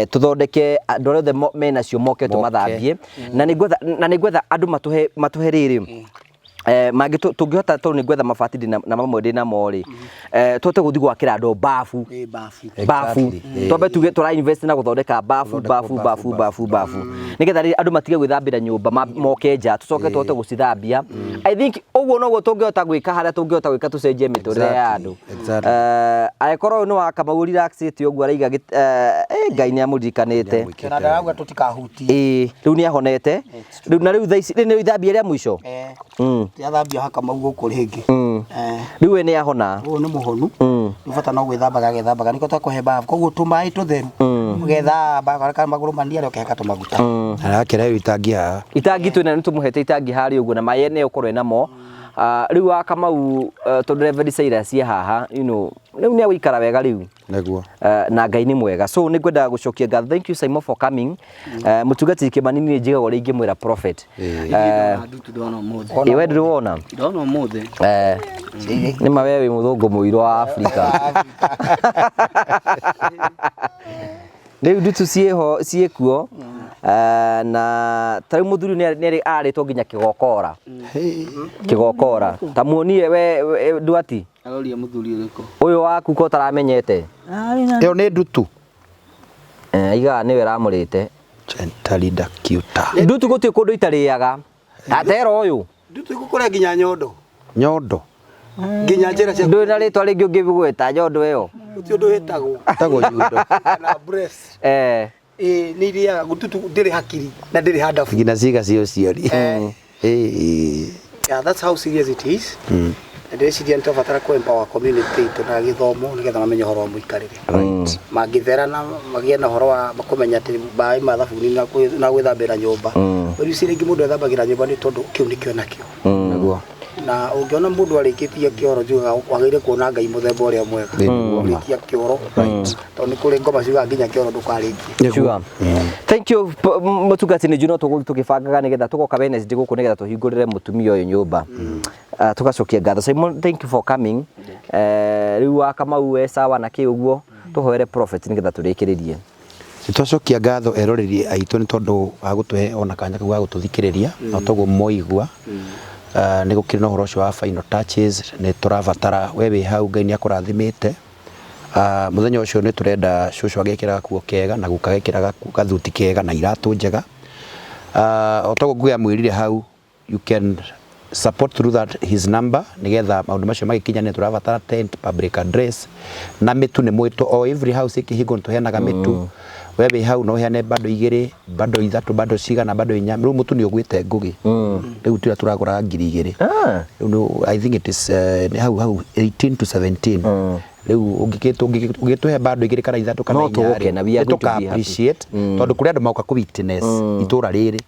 Tũthondeke andũ arĩa othe menacio moke tũmathambie. Na nĩ ngwetha andũ matũhe rĩrĩ. Mangĩ tũngĩhota tondũ nĩ ngwetha mabati na mamwe ndĩ namo rĩ. Tũhote gũthiĩ gwakĩra andũ bafu. Bafu. Bafu. Twambe tuge tũra invest na gũthondeka bafu, bafu, bafu, bafu, bafu. Nĩgetha rĩrĩ andũ matige gwĩthambĩra nyũmba moke nja, tũcoke tũhote gũcithambia. I think ũguo noguo tũngĩhota gwĩka harĩa tũngĩhota gwĩka tũcenjie mĩtũrĩre ya andũ. Angĩkorwo ũyũ nĩ wa Kamau relaxĩte ũguo araiga Ngai nĩ amũririkanĩte. Na ndarauga tũtikahutie. Rĩu nĩ ahonete. Rĩu na rĩu thaa ici, rĩu nĩ ithambia rĩa mũico? Rĩathambio ha Kamau gũkũ rĩngĩ. Rĩu we nĩ ahona. Ũyũ nĩ mũhonu. Rĩu bata no gwĩthambaga agethambaga, nĩkĩo twakũhe bafu. Koguo tũmaĩ tũtheru. Ũgethamba, kana magũrũ maniare ũkehaka tũmaguta. Arakĩra rĩu itangi haha. Itangi twĩna nĩ tũmũhete itangi harĩa ũguo na maĩ nĩ ũkorwo namo. Rĩu wa Kamau tondũ Reverend Cyrus e haha, you know, rĩu nĩ egũikara wega rĩu. Nĩguo. Na Ngai nĩ mwega. So nĩ ngwendaga gũcokia ngatho. Thank you Simon for coming. Mũtungatĩri Kĩmani nĩ njigagwo ũrĩa ingĩmwĩra prophet. Ndutu ndona ũmũthĩ. We ndũrĩ wona? Ndona ũmũthĩ. Nĩ ma we wĩ mũthũngũ mũirũ wa Afrika. Rĩu ndutu ciĩho ciĩkuo. Na ta rĩu mũthuri nĩ arĩtwo nginya kĩgokora. Kĩgokora. Ta muonie we Nduati. Aroria mũthuri ũrĩkũ? Ũyũ waku ko ũtaramenyete? Ĩyo nĩ ndutu. Aigaga nĩwe ĩramũrĩte. Gentalida cuta. Ndutu gũtirĩ kũndũ itarĩaga. Atera ũyũ. Ndutu ĩgũkũrĩa nginya nyondo. Nyondo. Nginya njĩra cia Ndũrĩ na rĩtwa rĩngĩ ũngĩgweta nyondo ĩyo. Gũtirĩ ũndũ ĩtagwo. Ĩtagwo nyondo. Kana breast. Nĩ irĩaga ndutu ndĩrĩ hakiri na ndĩrĩ handabu. Nginya ciĩga cia ũciari. Yeah, that's how serious it is. Na ndĩreciria nĩ tũrabatara kũ empower community itũ na gĩthomo nĩgetha mamenye ũhoro wa mũikarĩre. Mangĩthera na magĩe na ũhoro wa kũmenya atĩ maĩ ma thabuni na gwĩthambĩra nyũmba. Rĩu ici rĩngĩ mũndũ ethambagĩra nyũmba nĩ tondũ kĩu nĩkĩo enakĩo. Nĩguo. Na ũngĩona mũndũ arĩkĩtie kĩoro njugaga wagĩrĩire kuona Ngai mũthemba ũrĩa mwega. Ũrĩkia kĩoro. Tondũ nĩ kũrĩ ngoma ciugaga nginya kĩoro ndũkarĩkie. Sure. Thank you mũtungati nĩ njũ no tũgũthiĩ tũgĩbangaga nĩgetha tũgoka Wednesday gũkũ nĩgetha tũhingũrĩre mũtumia ũyũ nyũmba. Tũgacokia ngatho. Simon, thank you for coming. Rĩu wa Kamau we sawa na kĩ ũguo tũhoere prophet nĩgetha tũrĩkĩrĩrie. Nĩtwacokia ngatho eroreri aitũ nĩ tondũ wa gũtũhe ona kanya kau ga gũtũthikĩrĩria na toguo mwaigua. Nĩ gũkĩrĩ na ũhoro ũcio wa final touches, nĩ tũrabatara we wĩ hau Ngai nĩ akũrathimĩte. Mũthenya ũcio nĩ tũrenda cũcũ agekĩra gakuo kega na guka agekĩra gathuti kega na iratũ njega. O toguo Ngugi amwĩrire hau, you can Support through that his number nigetha maundu macio magikinyane. Turabatara tent, public address na mitu ni mwito o every house ikihingwo ni tuheanaga mitu. We wĩ hau no ũheane bando igĩrĩ, bando ithatũ, bando cigana, bando inya. Rĩu mũtu nĩ ũgwĩte ngũgĩ rĩu tũrĩa tũragũraga 2000. Rĩu I think it is nĩ hau hau 18 to 17. Rĩu ũngĩtũhe bando igĩrĩ kana ithatũ kana No inya tũgũkena, we are nĩ going to be happy. Appreciate tondũ kũrĩ andũ moka kũ witness itũra rĩrĩ.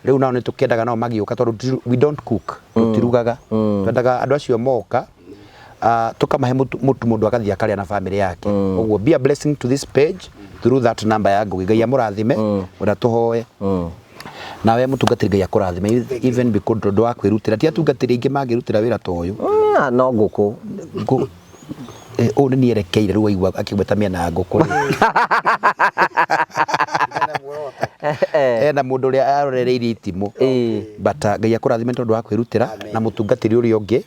Rĩu nao nĩ tũkĩendaga nao magĩũka tondũ we don't cook, tũtirugaga. Twendaga andũ acio moka tukamahe mutu, mutu mundu agathiĩ akarĩa na family yake. Ũguo be a blessing to this page through that number ya Ngugi. Ngai amũrathime. Ũrĩa tũhoe nawe mũtungatĩri, Ngai akũrathime even because tondũ wa kwĩrutĩra. Ti atungatĩri aingĩ mangĩrutĩra wĩra ta ũyũ. No ngũkũ. Ũũ nĩ nierekeire rĩu waigua akĩgweta mĩena ya ngũkũ rĩ. Ena mũndũ ũrĩa arorereirie itimũ. But Ngai akũrathime nĩ tondũ wa kwĩrutĩra na mũtungatĩri ũrĩa ũngĩ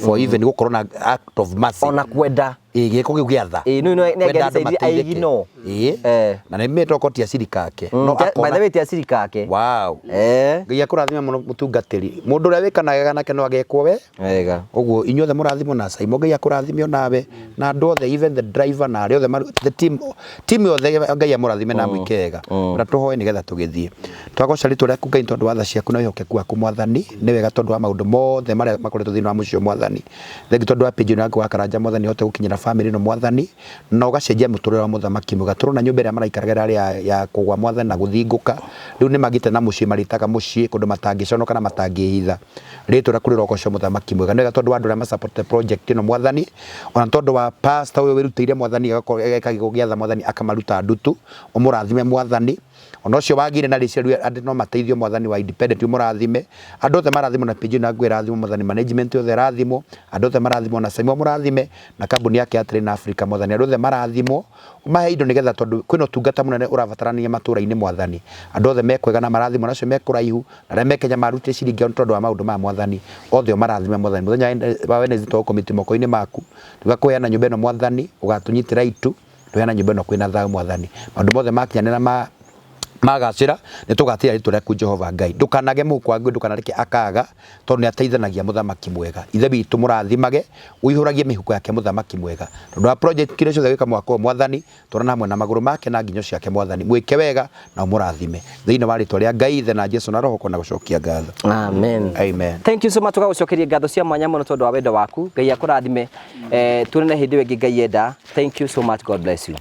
for even gũkorwo na act of mercy. Ona kwenda. Ĩĩ, gĩko kĩu gĩa tha. Ĩĩ, nĩ Kwenda andũ angĩadecidire mateithĩke. aigino. Ĩĩ. Na nĩ mĩtoko ti acirika ake no By the akona way, ti acirika ake. Ngai akũrathime mũno mũtungatĩri. Mũndũ ũrĩa wĩkanaga nake no agekwo we. Wega. Ũguo inyuothe mũrathimwo na Saimo Ngai akũrathime onawe na andũ othe, even the driver na arĩa othe the team, team yothe. Ngai amũrathime na amwĩke wega. Na tũhoe nĩgetha tũgĩthiĩ. Twagoca rĩtwa rĩaku Ngai tondũ wa tha ciaku na wĩhokeku waku Mwathani. Nĩ wega tondũ wa maũndũ mothe marĩa makoretwo thĩinĩ wa mũciĩ ũyũ Mwathani. Thengi tondũ wa page ĩno yaku wa Karanja Mwathani, hote gũkinyĩra family ĩno Mwathani na ũgacenjia mũtũrĩre wa mũthamaki mwega. Tũrona nyũmba ĩrĩa maraikaraga ĩrarĩ ya kũgwa Mwathani na gũthingũka. Rĩu nĩ magĩte na mũciĩ marĩtaga mũciĩ kũndũ matangĩconoka na matangĩhitha. Rĩtwa rĩaku rĩrogocwo mũthamaki mwega. Nĩ wega tondũ wa andũ arĩa masupportete project ĩno Mwathani, ona tondũ wa pastor ũyũ wĩrutĩire Mwathani agakorwo ageka gĩko gĩa tha Mwathani akamaruta ndutu. Ũmũrathime Mwathani. Ona ũcio wagire na rĩciria rĩu andũ no mateithio Mwathani wa independent, ũmũrathime. Andũ othe marathimwo na page ĩno yaku ĩrathimwo Mwathani, management yothe ĩrathimwo, andũ othe marathimwo na Saimo mũrathime na kambuni yake ya Train Africa Mwathani. Andũ othe marathimwo, ũmahe indo nĩgetha tondũ kwĩna ũtungata mũnene ũrabatarania matũra-inĩ Mwathani. Andũ othe mekwega na marathimwo na acio me kũraihu na arĩa me Kenya marutire ciringi yao nĩ tondũ wa maũndũ maya Mwathani. Othe ũmarathime Mwathani. Mũthenya wa Wednesday tũgũcommit moko-inĩ maku tũgakũheana nyũmba ĩno Mwathani, ũgatũnyitĩra itu tũheana nyũmba ĩno kwĩna thayũ Mwathani. Maũndũ mothe makinyanĩra ma magacĩra nĩ tũgatĩra rĩtwa rĩaku Jehova Ngai. Ndũkanage mũhuko wa ngui, ndũkanareke akaga tondũ nĩ ateithanagia mũthamaki mwega. Ithe witũ mũrathimage, ũihũragie mĩhuko yake mũthamaki mwega tondũ wa project kĩrĩa ciothe gwĩka mwaka ũyũ Mwathani. Twarana hamwe na magũrũ make na nginyo ciake Mwathani. Mwĩke wega na ũmũrathime thĩinĩ wa rĩtwa rĩa Ngai Ithe na Jesu na Roho kona gũcokia ngatho. Amen. Amen. Thank you so much. Tũgagũcokeria ngatho cia mwanya mũno tondũ wa wendo waku. Ngai akũrathime. Tuonane hĩndĩ ĩyo ĩngĩ Ngai enda. Thank you so much. God bless you.